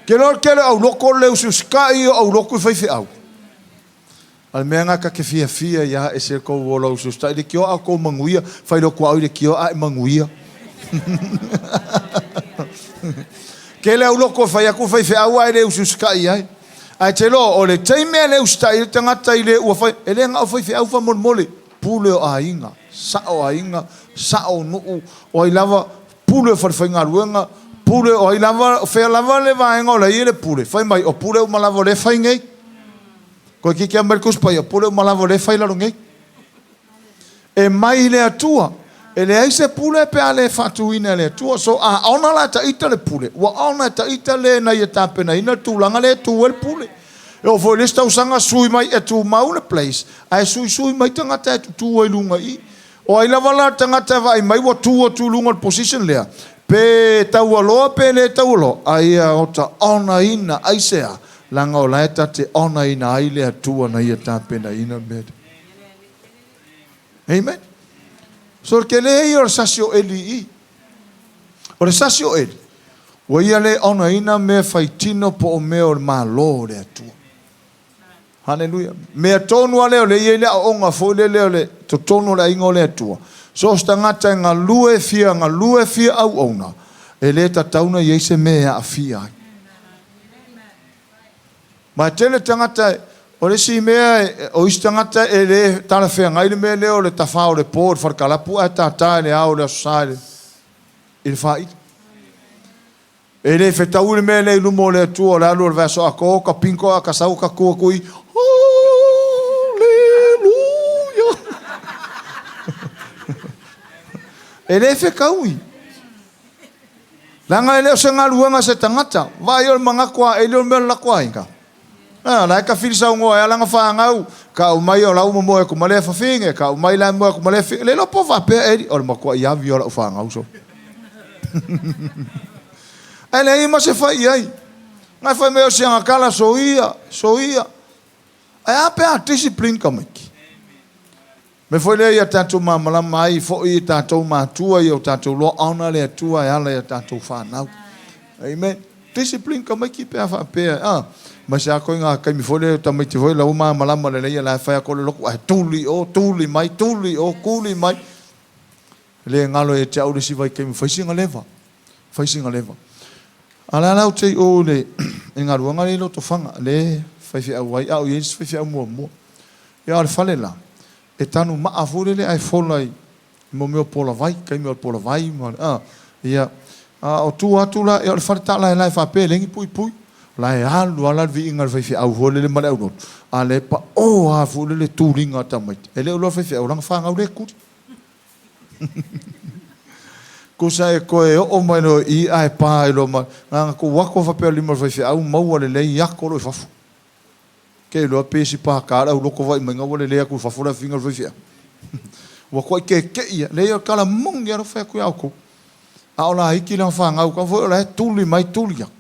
Ke loa le tele o auloko le usiusitai o auloko i faifeau. A o le mea lena ta te fiafia ia ese le tou ola usiusitai le tio a o tou manuia, fai loa tuaoi le tio a e manuia. Tele auloko e fai atu faifeau ae le usiusitai ai. Ae te iloa o le taimi e le usitai ai le tagata i le ua fai, e le na o faifeau faamolemole, pule o aiga, sao aiga, sao nuu, o ai lava, pule o falefaigaluega, pule o ai lava, o fea lava le vaega o la e i ai le pule, fai mai o pule uma lava o lea e fai nei. Koe kiki a mai le Tusi Paia, pule uma lava o lea e fai i lalo nei. E mai i le Atua. E leai se pule pe a le faatuina e le Atua. So a ona la e taita le pule, ua ona e taita le na ia tapenaina le tulaga lea e tu ai le pule. E oo foi i le isi tausaga sui mai e tumau le place, ae suisui mai tagata e tutu ai i luga i i. O ai lava la le tagata e vaai mai ua tu atu i luga o le position lea, pe taualoa pe le taualoa, a ia ota onaina aisea, leaga o la e ta te onaina ai le Atua na ia tapenaina le mea lea. Amen. So le tele ia o le sasi o Eli i i. O le sasi o Eli, ua ia le onaina mea faitino po o mea o le Malo o le Atua. Haleluia. Mea tonu lava lea o lea e i ai le aoaoga foi lele o le totonu o le aiga o le Atua. So o se tagata e galue fia galue fia auauna, e le tatau ona i ai se mea e aafia ai. Ma e tele tagata, o le isi mea, o isi tagata e le talafeagai le mea lea o le tafā o le po i le falekalapu ae tātā i le ao o le Aso Sa i le faili. E le fetaui le mea lea i luma o le Atua o le alu o le vaiaso atoa ka pinko a ka sau ka tu atu i Haleluia. E le fetaui. Leaga e le o se galuega a se tagata. Vaai o le manatu a Eli o le mea o le latou aiga. A, la e tafili saunoa ai lana fanau, tau mai o la ua momoe atu ma lea fafine, tau mai la e moe atu ma lea fafine. Le iloa po o faapea Eli, o le matuai ave o lau fanau solo. Ae leai ma se fai i ai. Na fai mai o si anakala, soia, soia. Ae a pe a discipline tamaiti? Mea foi lea ia tatou malamalama ai foi i tatou matua ia o tatou loa ona le Atua e ala i a tatou fanau. Amen. Discipline tamaiti pe a faapea, a. Ma se a koe ngā kaimi foi le tamaiti foi la ua malamalama lelei ia la e fai atu le lotu ae tuli i o, tuli mai, tuli i o, tuli mai. Le galo ia te au le isi vaitaimi, fai sina leva, fai sina leva. A o le a la ou te i o i le i galuega lea i Lotofaga, le faifeau ai, a o i ai le isi faifeau muamua. Ia o le fale la, e tanu maa foi lele ae fola i mo mea o polavai, taimi o le polavai ma le, a, ia, a o tua atu la, ia o le fale taalaelae faapea e leai ni puipui. O la e alu lava la le viiga a le faifeau foi lele ma le aulotu, a o lea e pao lava foi lele tuliga a tamaiti. E le o iloa le faifeau lana fanau lea e tuli. Tusa e toe oo mai loa i i ae pa ai loa ma, na ona tuu atu lava faapea o le lima o le faifeau maua lelei ato loa i fafo. Te iloa pe isi paka le auloto vaai mai ua lele atu i fafo le afiga o le faifeau. Ua tuai keke'i lava. Leai o le tala moni lava lea ou te fai atu ia outou. A o laiti lana fanau tau foi o la e tuli mai tuli atu.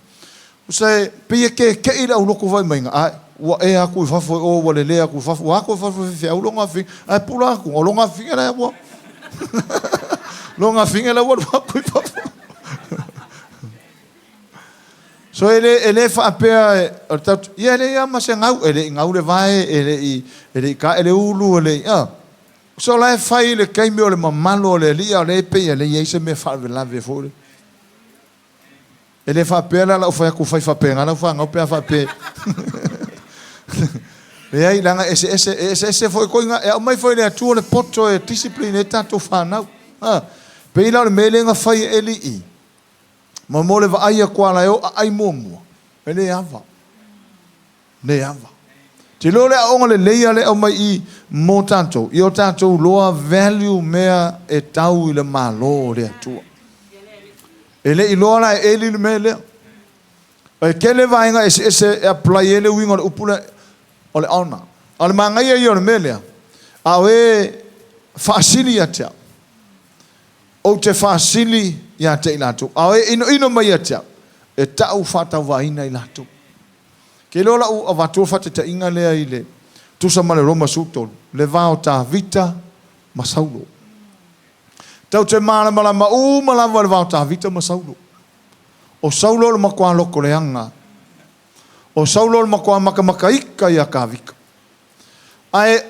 Tusa e pei e keke'i le aulotu vaai mai ae ua ea atu i fafo e o ua lele atu i fafo ua ato i fafo e faifeau lona afiga ae pula atu o lona afiga la ua lona afiga la ua alu atu i fafo. So e le, e le faapea o le tatou, ia e leai lava ma se gau, e le i gau le vae, e le i, e le i tae le ulu, e le i, a. So o la e fai i le taimi o le mamalu o le Alii, a o lea e pei e le i ai se mea faalavelave foi lea. E le faapea la lau fai atu fai faapena lau fanau pe a faapea. Leai, leaga e eseese, e eseese foi ituaiga, e aumai foi e le Atua le poto e discipline ai tatou fanau. A, pei la o le mea lea na fai e Eli i, ma mo le vaai atu a la e o aai muamua, e le ava. Le ava. Te iloa o le aoga lelei lea e aumai i i mo tatou, ia o tatou iloa value mea e tau i le Malo o le Atua. E le i iloa la e Eli le mea lea. E tele vaega eseese e apply ai le uiga o le upu lea o le honour. A o le manaia ia o le mea lea, a o e faasili ia te au, ou te faasili ia te i latou. A o e inoino mai ia te au, e tau faatauvaaina i latou. Ke iloa lau avatua faataitaiga lea i le tusa ma le Roma 13, le va o Tavita ma Saulo. Tatou te malamalama uma lava i le va o Tavita ma Saulo. O Saulo o le matua loto leaga. O Saulo o le matua makamakaika ia Tavita. Ae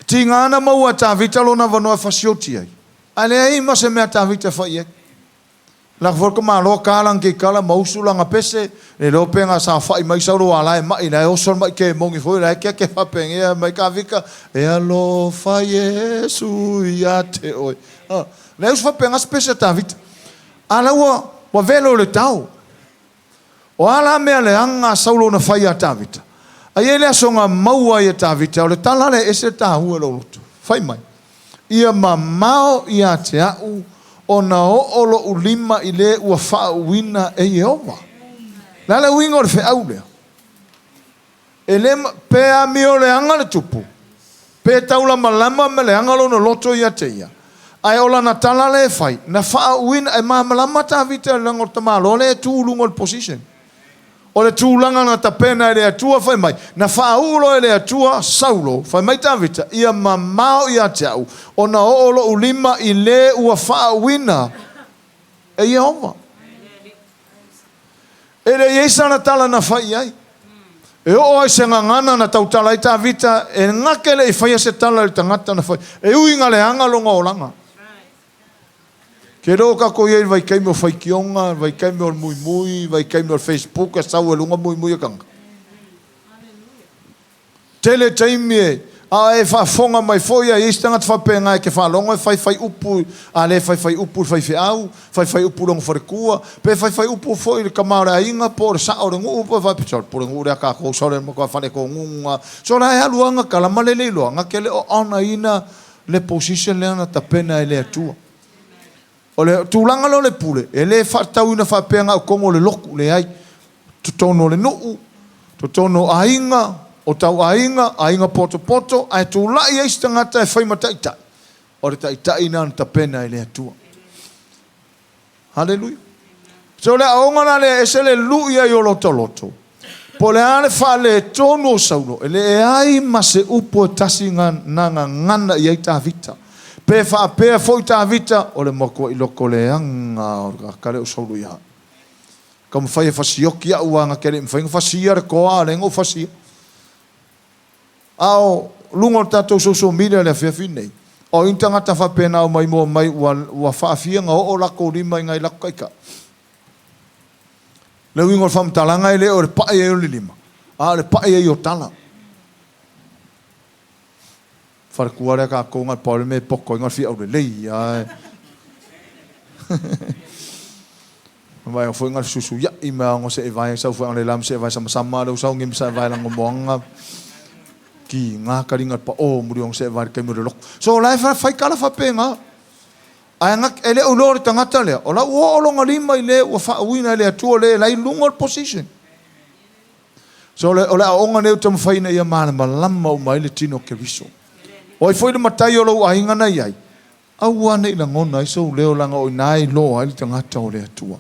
tiga na maua e Tavita lona avanoa e fasioti ai. Ae leai ma se mea a Tavita e fai i ai. Lako foi le tamaloa ta lana keikala ma usu lana pese, le iloa pe na saofai mai Saulo aua la e ma'i, la e oso le ma'i kemoni foi, la e keke faapenei mai Tavita, E alofa Iesu ia te oe. La e usu faapena se pese a Tavita. A la ua, ua velo i le tao. O a la mea leaga a Saulo na fai ia Tavita? A i ai le aso na maua ai e Tavita, o le tala lea e ese le taua i lou loto. Fai mai, Ia mamao ia te au ona oo loʻu lima i le ua faauuina e Ieova. O le a le uiga o le feau lea? E le, pe amio leaga le tupu, pe taulamalama ma leaga lona loto ia te ia, ae o lana tala lea e fai, na faauuina, e malamalama Tavita leaga o le tamaloa lea e tu i luga o le position. O le tulaga na tapena e le Atua fai mai, na faauu loa e le Atua Saulo, fai mai Tavita, ia mamao ia te au, ona oo loʻu lima i le ua faauuina e Ieova. E le i ai sana tala na fai i ai. E oo ai se gagana na tautala ai Tavita, e gake le i faia se tala i le tagata na fai. E ui ina leaga lona olaga. Ke iloa o tatou i ai i le vaitaimi o faitioga, le vaitaimi o le muimui, vaitaimi o le Facebook e sau ai luga muimui o tagata. Tele taimi e, a e faafofoga mai foi a i ai se tagata faapena e te faalogo e faifai upu, a le faifai upu i le faifeau, faifai upu i lona faletua, pe faifai upu foi i le tama o le aiga po o le sao o le nuu, pe faapea, sole pulenuu lea tatou, sole matua faletonu ga, sole e alu lava gatala ma lele iloa, na te le o honour ina le position lea na tapena e le Atua. O le tulaga lea o le pule, e le faatatauina faapea na o totonu o le lotu, leai. Totonu o le nuu, totonu o aiga, o tau aiga, aiga potopoto, ae tulai ai se tagata e fai ma taitai, o le taitai lena na tapena e le Atua. Haleluia. So o le aoga la lea e ese le lui ai o lota loto. Po o le a le faaletonu o Saulo, e leai ma se upu e tasi na gagana i ai Tavita. Pe faapea foi Tavita, o le matuai loto leaga o le tagata lea o Saulo ia au. Taumafai e fasioki a'u aga ke le i mafai ona fasia le toa a o lea na ou fasia. A o luga o le tatou social media i le afiafi lenei, o ai ni tagata faapena ua maimoa mai ua ua faafia ona oo latou lima i nai latou taitai? O le uiga o le faamatalaga e le o le pa'i ai o le lima, a o le pa'i ai o tala. Faletua lea tatou na o le pau le mea e poto ai na o le fia aulelei lava e. Vaega foi na o le fesuisuiai mai lava ona seevae sau foi analeila ma seevae samasama lea ua sau nei ma seevae lagomoana kiga taliga le pao muli ona seevae i le taimi o le lotu. So o la e fai tala faapena. Ae na e le o iloa o le tagata lea, o la ua oo lona lima i le ua faauuina e le Atua le la i luga o le position. So o le, o le aoaoga lenei ou te taumafai ina ia malamalama uma ai le tino o Keriso. O ai foi le matai o lou aiga na i ai, aua ne i lagona ai sou leo leaga o i ina e iloa ai le tagata o le Atua.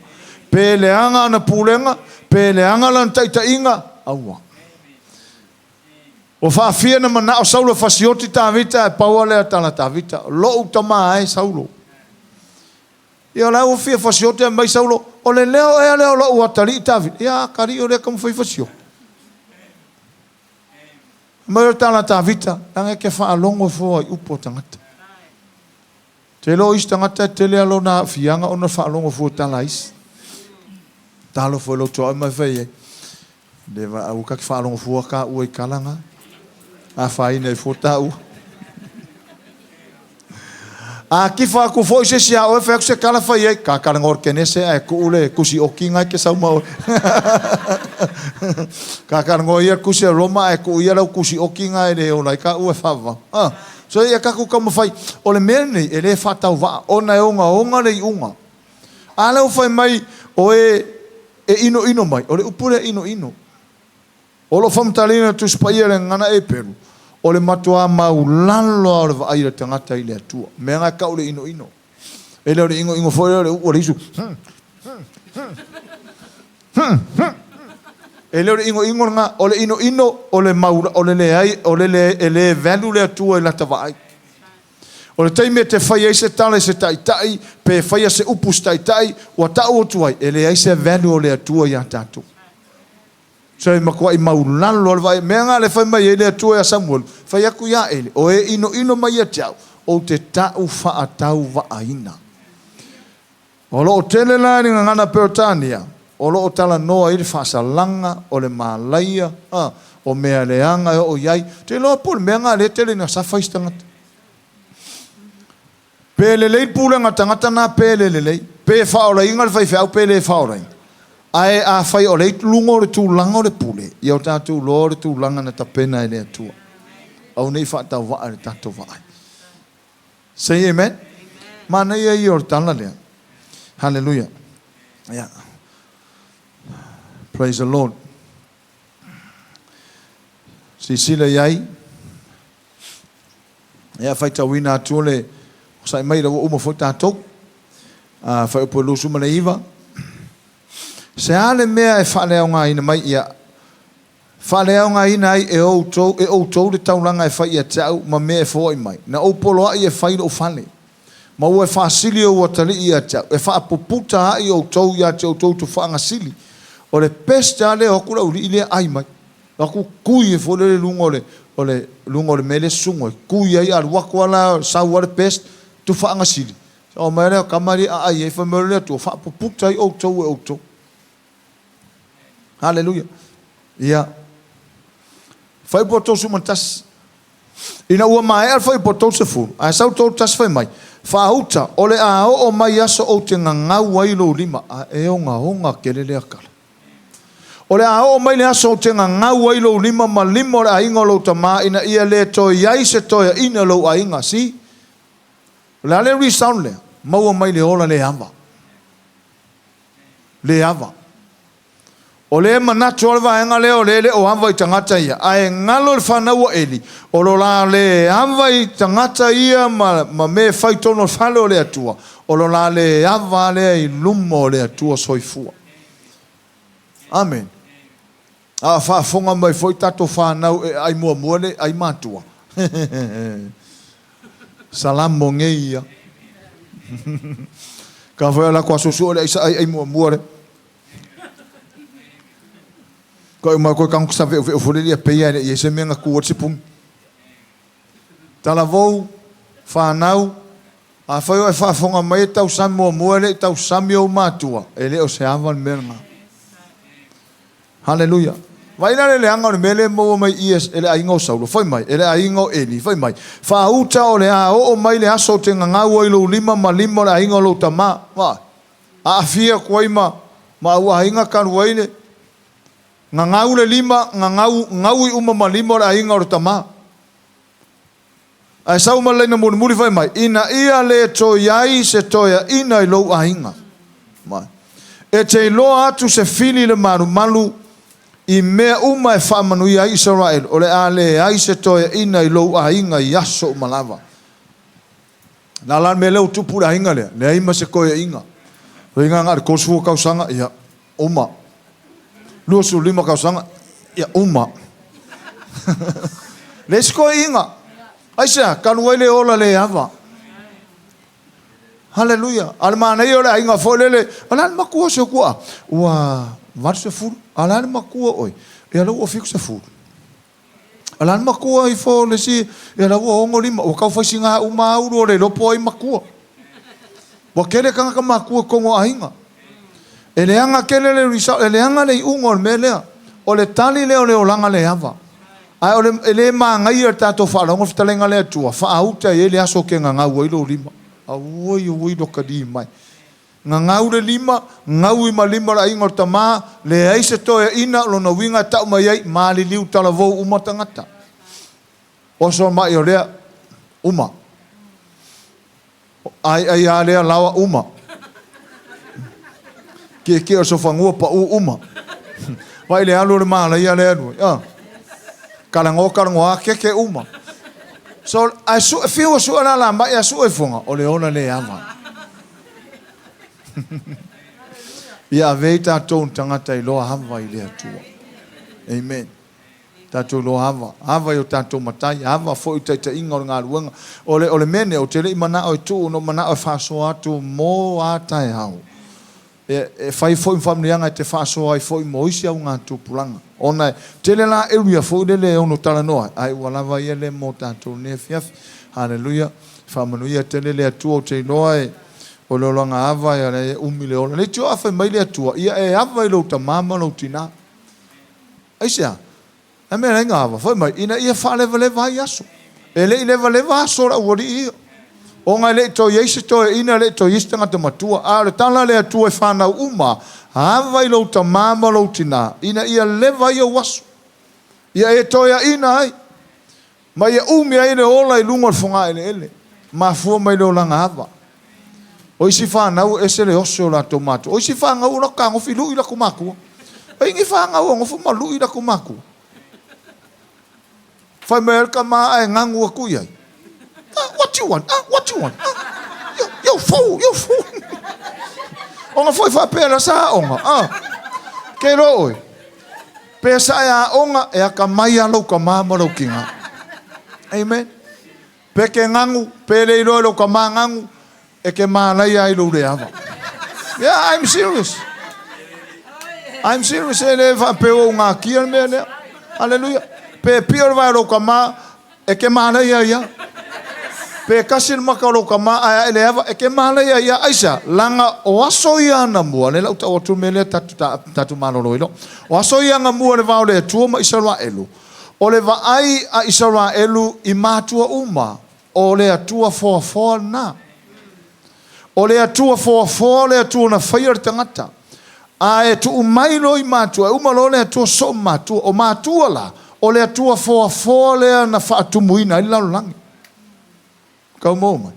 Pe leaga ana pulega, pe leaga lana taitaiga, aua. Ua faafia na manao Saulo e fasioti Tavita ae pau lava lea tala Tavita, Lou tama e Saulo. Ia o la ua fia fasioti ae mai Saulo, O le leo ea lea o lou atalii Tavita? Ia atalii o lea e taumafai e fasioti. Fai mai le tala a Tavita, Leaga e te faalogo fua i upu a tagata. Ou te iloa o isi tagata e tele lava lona aafiaga ona o le faalogo fua i tala a isi. Talofa i lou tuaoi ma e fai ai, Le va aua ta te faalogo fua taua i tala na. Afaina ai fua taua. A tifa atu foi se isi ia oe fai atu se tala fai ai, ta talanoa i le Kenese ae tuu le tusi oti na e te sau ma oe. Ta talanoa ia i le tusi a Roma ae tuu ia lau tusi oti na e le ola ai taua e faavavau. A. So ia tatou taumafai. O le mea lenei e le faatauvaa ona e ogaoga le iuga. A lea ua fai mai o e e inoino mai, o le upu lea inoino. O lo o faamatalaina e le Tusi Paia i le Gagana Eperu, o le matuā maulalo lava o le vaai a le tagata i le Atua. O mea na e tau le inoino. E le o le inoino foi lea o le uu o le isu, hum, hum, hum, hum, hum. E le o le inoino lena, o le inoino o le maula, o le leai, o le le, e le value le Atua i lata vaai. O le taimi e te fai ai se tala i se taitai, pe faia se upu i se taitai, ua tau atu ai, e leai se value o le Atua ia tatou. So e matuai maulalo le vaai. Mea na le fai mai ai le Atua ia Samuelu, fai atu ia Eli, o e inoino mai ia te au, ou te tau faatauvaaina. O lo o tele la i le gagana Peretania, o lo o talanoa ai le faasalaga, o le malaia, a, o mea leaga e oo i ai. Ou te iloa po o le mea lena lea e tele ina safa isi tagata. Pe lelei le pulega a le tagata lena pe le lelei, pe faaolaina le faifeau pe le faaolaina. Ae afai o lea i luga o le tulaga o le pule, ia o tatou iloa le tulaga na tapena e le Atua. Aua ne i faatauvaa i le tatou vaai. Say amen. Manaia ia o le tala lea. Hallelujah. Yeah. Praise the Lord. Silasila i ai. Ia faitauina atu le onosai mai ina ua uma foi tatou. A fuaiupu e 29. Se a le mea e faaleaogaina mai ia faaleaogaina ai e outou e outou le taulaga e fai ia te au ma mea e foai mai. Na ou poloai e fai lou fale, ma ua e faasili ou atalii ia te au, e faapuputa ai outou ia te outou tufaagasili. O le best lava lea o atu le aualii lea ai mai. O atu tui ai foi lele i luga o le, o le, luga o le mea lea e susu ai, tui ai, alu atu lava la, sau lava le pest, tufaagasili, oo mai lea o tama alii aai ai, fai mai loa le Atua, faapuputa ai outou e outou. Haleluia. Ia. Fuaiupu 31. Ina ua maea le fuaiupu 30, ae sau le 31 fai mai, Faauta, o le a oo mai aso ou te gagau ai lou lima. A e ogaoga tele lea tala. O le a oo mai le aso ou te gagau ai lou lima ma lima o le aiga o lou tama ina ia le toe i ai se toeaina i lou aiga. See? O le a le result lea? Maua mai le ola le ava. Le ava. O lea e manatu lava le vaega lea o lea e le o ava i tagata ia, ae galo le fanau a Eli, o lo la le ava i tagata ia ma, ma mea e fai i totonu o le fale o le Atua, o lo la le ava lea i luma o le Atua soifua. Amene. A faafofoga mai foi tatou fanau e ai muamua le ai matua. Salamo nei ia. Ka foi ala ko asusu o le ai sa ai ai muamua le. Koe uma koe kago sa ve'uve'u foi lele ia pei lava e le i i ai se mea na tu ai le sipuni. Talavou, fanau, afai o e faafofoga mai e tausami muamua e le i tausami ou matua, e le o se ava le mea lena. Haleluia! Vaai la le leaga o le mea lea e maua mai i i e le aiga o Saulo, fai mai, e le aiga o Eli, fai mai, Faauta o le a oo mai le aso ou te gagau ai i lou lima ma lima o le aiga o lou tama. Vaai, aafia atu ai ma, ma au aiga talu ai le, gagau le lima, gagau, gaui uma ma lima o le aiga o le tama. Ae sau ma le laina mulimuli fai mai, Ina ia le toe i ai se toeaina i lou aiga. Mai. E te iloa atu se fili i le malumalu i mea uma e faamanuia ai Isaraelu, o le a leai se toeaina i lou aiga i aso uma lava. Na la le mea lea ua tupu i le aiga lea, leai ma se toeaina. Toeaina na o le 30 tausaga, ia, uma. 25 tausaga, ia uma. Leai se toeaiina. Aisea? Talu ai le ola le ava. Haleluia. A o le manaia o le aiga foi lele, o le a le matua o si ou tuaa? Ua 80. A o le a le matua oe? Ia lea ua 70. O le a le matua ifo o le isi, ia la ua 65, ua tau fai sina uma lava ulu o le iloa po o ai matua. Ua tele tagata matua i totonu o aiga. E leaga tele le result, e leaga le iuga o le mea lea. O le tali lea o le olaga le ava. Ae o le, e le manaia i le tatou faalogo le fetalaiga a le Atua, faauta e i ai le aso e te gagau ai lou lima. Auoi, auoi lota limai. Gagau le lima, gaui ma lima o le aiga o le tama, leai se toeaina, o lona uiga e tau mai ai, maliliu talavou uma tagata. Oso mai o lea, uma. Aiai a lea laoa, uma. Kiekie o le sofanua, pau, uma. Vaai le alu o le malaia lea alu ai, ah. Talanoa, talanoa, keke, uma. So, ae sue, fiu e sue lala mai ae sue ifoga, o le ola le ava. Ia ave ai tatou ni tagata iloa ava i le Atua. Amen. Tatou iloa ava. Ava i o tatou matai, ava foi i taitaiga o le galuega. O le, o le mea nei, ou te le i manao e tuu, na ou manao e faasoa atu mo a taeao. E, e fai foi ma faamanuiaga e te faasoa ai foi mo isi augatupulaga. Ona e tele la area foi lele e ono talanoa ai, ae ua lava ia lea mo tatou i lenei afiafi. Haleluia. Faamanuia tele le Atua, ou te iloa e, o le olaga ava e ala e umi le ola. Leitioa a fai mai le Atua, ia e ava i lou tamā ma lou tinā. Aisea? A mea leai na ava, fai mai, ina ia faalevaleva ai aso. E le i levaleva aso o le aualii ia, ona e le i toe i ai se toeaina, e le i toe i ai se tagata matua. A o le tala a le Atua e fanau uma, ava i lou tamā ma lou tinā, ina ia leva ai ou aso, ia e toeaina ai, ma ia umi ai le ola i luga o le fogaeleele. Mafua mai le olaga ava. O isi fanau e ese le oso o latou matua. O isi fanau o latou tagofi lui latou matua. E i ni fanau o nofo ma lui latou matua. Fai mai ai le tama ae ganu atu i ai. Ah, what you want? Ah, what you want? Ah, you, you fool, you fool. Ona foi faapea la sa aoga. Ah, ke iloa oe. Pe sa e aoga, e akamai lava lou tama ma lou tina. Amen. Pe ke ganu, pe le iloa e lou tama ganu, e ke malaia ai lou le ava. Yeah, I'm serious. I'm serious, e le faapea ua ou gakia le mea lea. Hallelujah. Pe pio le vae o lou tama, e ke malaia ai a. Pe kasi le maka o lou tama ae ae le ava, e ke malaia ai a. Aisea? Laga o aso ia anamua, lea la ou tau atu le mea lea tatu, tatu malolo ai loa. O aso ia anamua i le va o le Atua ma Isaraelu, O le vaai a Isaraelu i matua uma, o le Atua foafoa lena. O le Atua foafoa o le Atua na faia le tagata. A e tuu mai loa i matua, e uma loa le Atua soo ma matua. O matua la, o le Atua foafoa lea na faatumuina ai le lalolagi. Kau maua mai.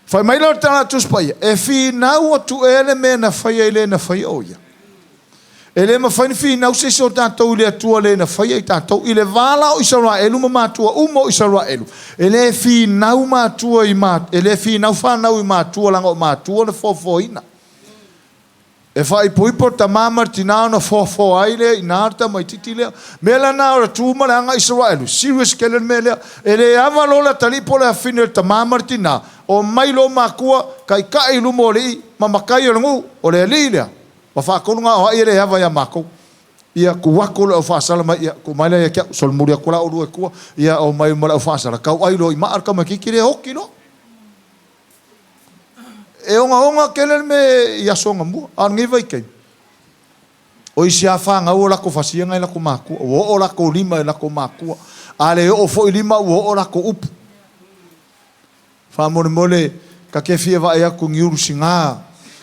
Fai mai lea o le tala a Tusi Paia, e finau atu ea le mea na faia i le na faia o ia? E le mafai ona finau se isi o tatou i le Atua le na faia i tatou. I le va la o Isaraelu ma matua uma o Isaraelu, e le finau matua i ma, e le finau fanau i matua leaga o matua na foafoaina. E faaipoipo le tama ma le tina ona foafoa ai lea i ina le tamaititi lea. Mea la na o le tu ma le aga Isaraelu, serious tele le mea lea. E le ava loa le atalii po o le afafine o le tama ma le tina, omai loa matua, taitai i luma o alii ma matai o le nuu, o le alii lea, ma faatonu na o ai e le ava ia matou. Ia tu atu le aufaasala mai, ia tuu mai la ia te au, solomuli atu la oulua i tua, ia omai ma le aufaasala, tauai loa i maa le tamaitiiti lea, oti loa. E ogaoga tele le mea i aso anamua, a o lenei vaitaimi, o isi lava fanau o latou fasia nai latou matua, ua oo latou lima i latou matua, a le oo foi lima ua oo latou upu. Faamolemole, ta te fia vaai atu i ni ulu siga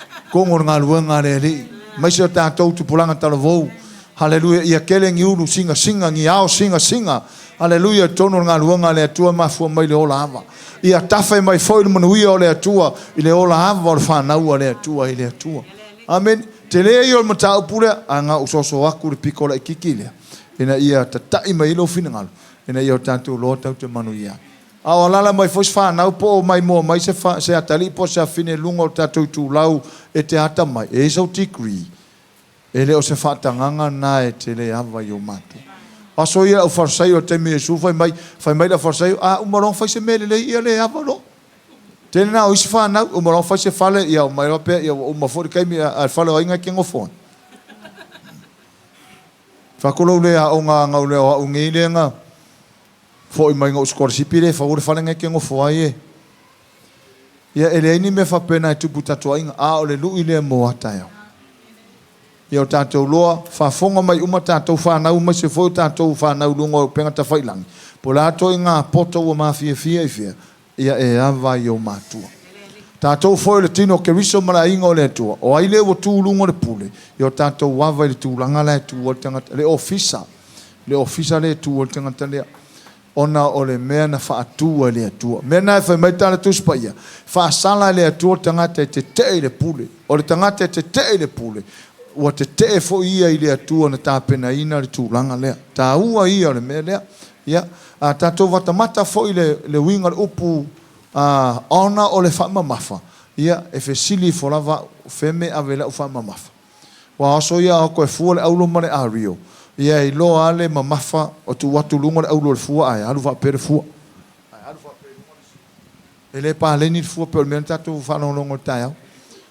i totonu o le galuega a le Alii, aemaise o tatou tupulaga talavou. Haleluia! Ia tele ni ulu sinasina, ni ao sinasina, haleluia, i totonu o le galuega a le Atua e mafua mai le ola ava. Ia tafe mai foi le manuia o le Atua i le ola ava o le fanau a le Atua i le Atua. Amene. Tele ia o le mataupu lea, ae na ou soso atu i le pito laitiiti lea, ina ia tatai mai ai lou finagalo, ina ia o tatou iloa tatou te manuia ai. A o alaala mai foi se fanau po o maimoa mai se atalii po o se afafine i luga o le tatou itulau e te atamai, e i ai sou degree, e le o se faatagaga lena e te le ava i ou matua. O aso ia o le aufalesaio i le taimi o Iesu fai mai, fai mai le aufalesaio, a uma loa ona fai se mea lelei ia le ava loa. Tele lena o isi fanau, uma loa ona fai se fale, ia omai loa pea, ia ua uma foi le taimi, a o le fale o ai na e te nofo ai? Fai atu lou le aoga ana lea o au nei lea na foi mai na ou sikolasipi lea e fau le fale na e te nofo ai e. Ia e leai ni mea faapena e tupu i tatou aiga, a o le lui lea mo a taeao. Ia o tatou loa, faafofoga mai uma tatou fanau aemaise foi o tatou fanau i luga o upega tafailagi, po o le a ituaiga poto ua mafiafia i fea, ia e ava i ou matua. Tatou foi o le tino o Keriso ma le aiga o le Atua, o ai lea ua tu i luga o le pule, ia o tatou ava i le tulaga la e tu ai le tagata, le ofisa, le ofisa lea e tu ai le tagata lea, ona o le mea na faatu e le Atua. O le mea lena e fai mai le Tala Tusi Paia, faasala e le Atua le tagata e tetee i le pule. O le tagata e tetee i le pule, ua tetee foi ia i le Atua na tapenaina le tulaga lea. Taua ia o le mea lea. Ia, a tatou matamata foi i le uiga o le upu honor o le faamamafa, ia, e fesili ifo lava au, o fea le mea e ave i ai lau faamamafa? Aua o aso ia a o toe fua le auro ma le ario, ia e iloa lava le mamafa o tuu atu i luga o le auro o le fua ae alu faapea le fua. Ae alu faapea i luga le sua. E le paleni le fua pei o le mea na tatou faalogologo i le taeao.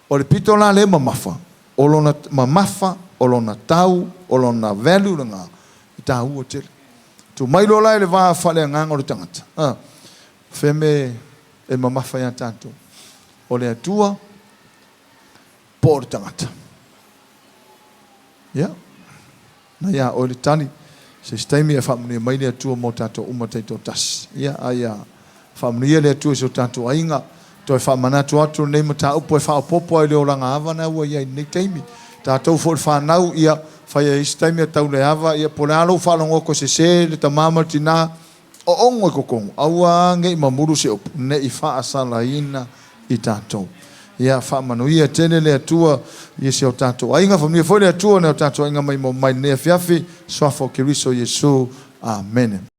O le pito la lea e mamafa, o lona mamafa, o lona tau, o lona value lena, e taua tele. Tuu mai loa la i le va faaleagaga o le tagata, a, fea mea e mamafa ia tatou? O le Atua po o le tagata? Ia, na ia oe le tali. Se isi taimi e faamanuia mai le Atua mo tatou uma taitoatasi. Ia, a ia faamanuia le Atua i si o tatou aiga. Toe faamanatu atu lenei mataupu e faaopoopo ai i le olaga ava lena ua i ai i lenei taimi. Tatou foi le fanau, ia, fai ai isi taimi a tau le ava, ia, po o le a lou faalogo atu e sese le tama ma le tina, oogo i totonu, aua ne i mamulu se upu, ne i faasalaina i tatou. Ia faamanuia tele le Atua i si o tatou aiga. Faamanuia foi le Atua i nai o tatou aiga maimoa mai i lenei afiafi. Suafa o Keriso Iesu. Amene.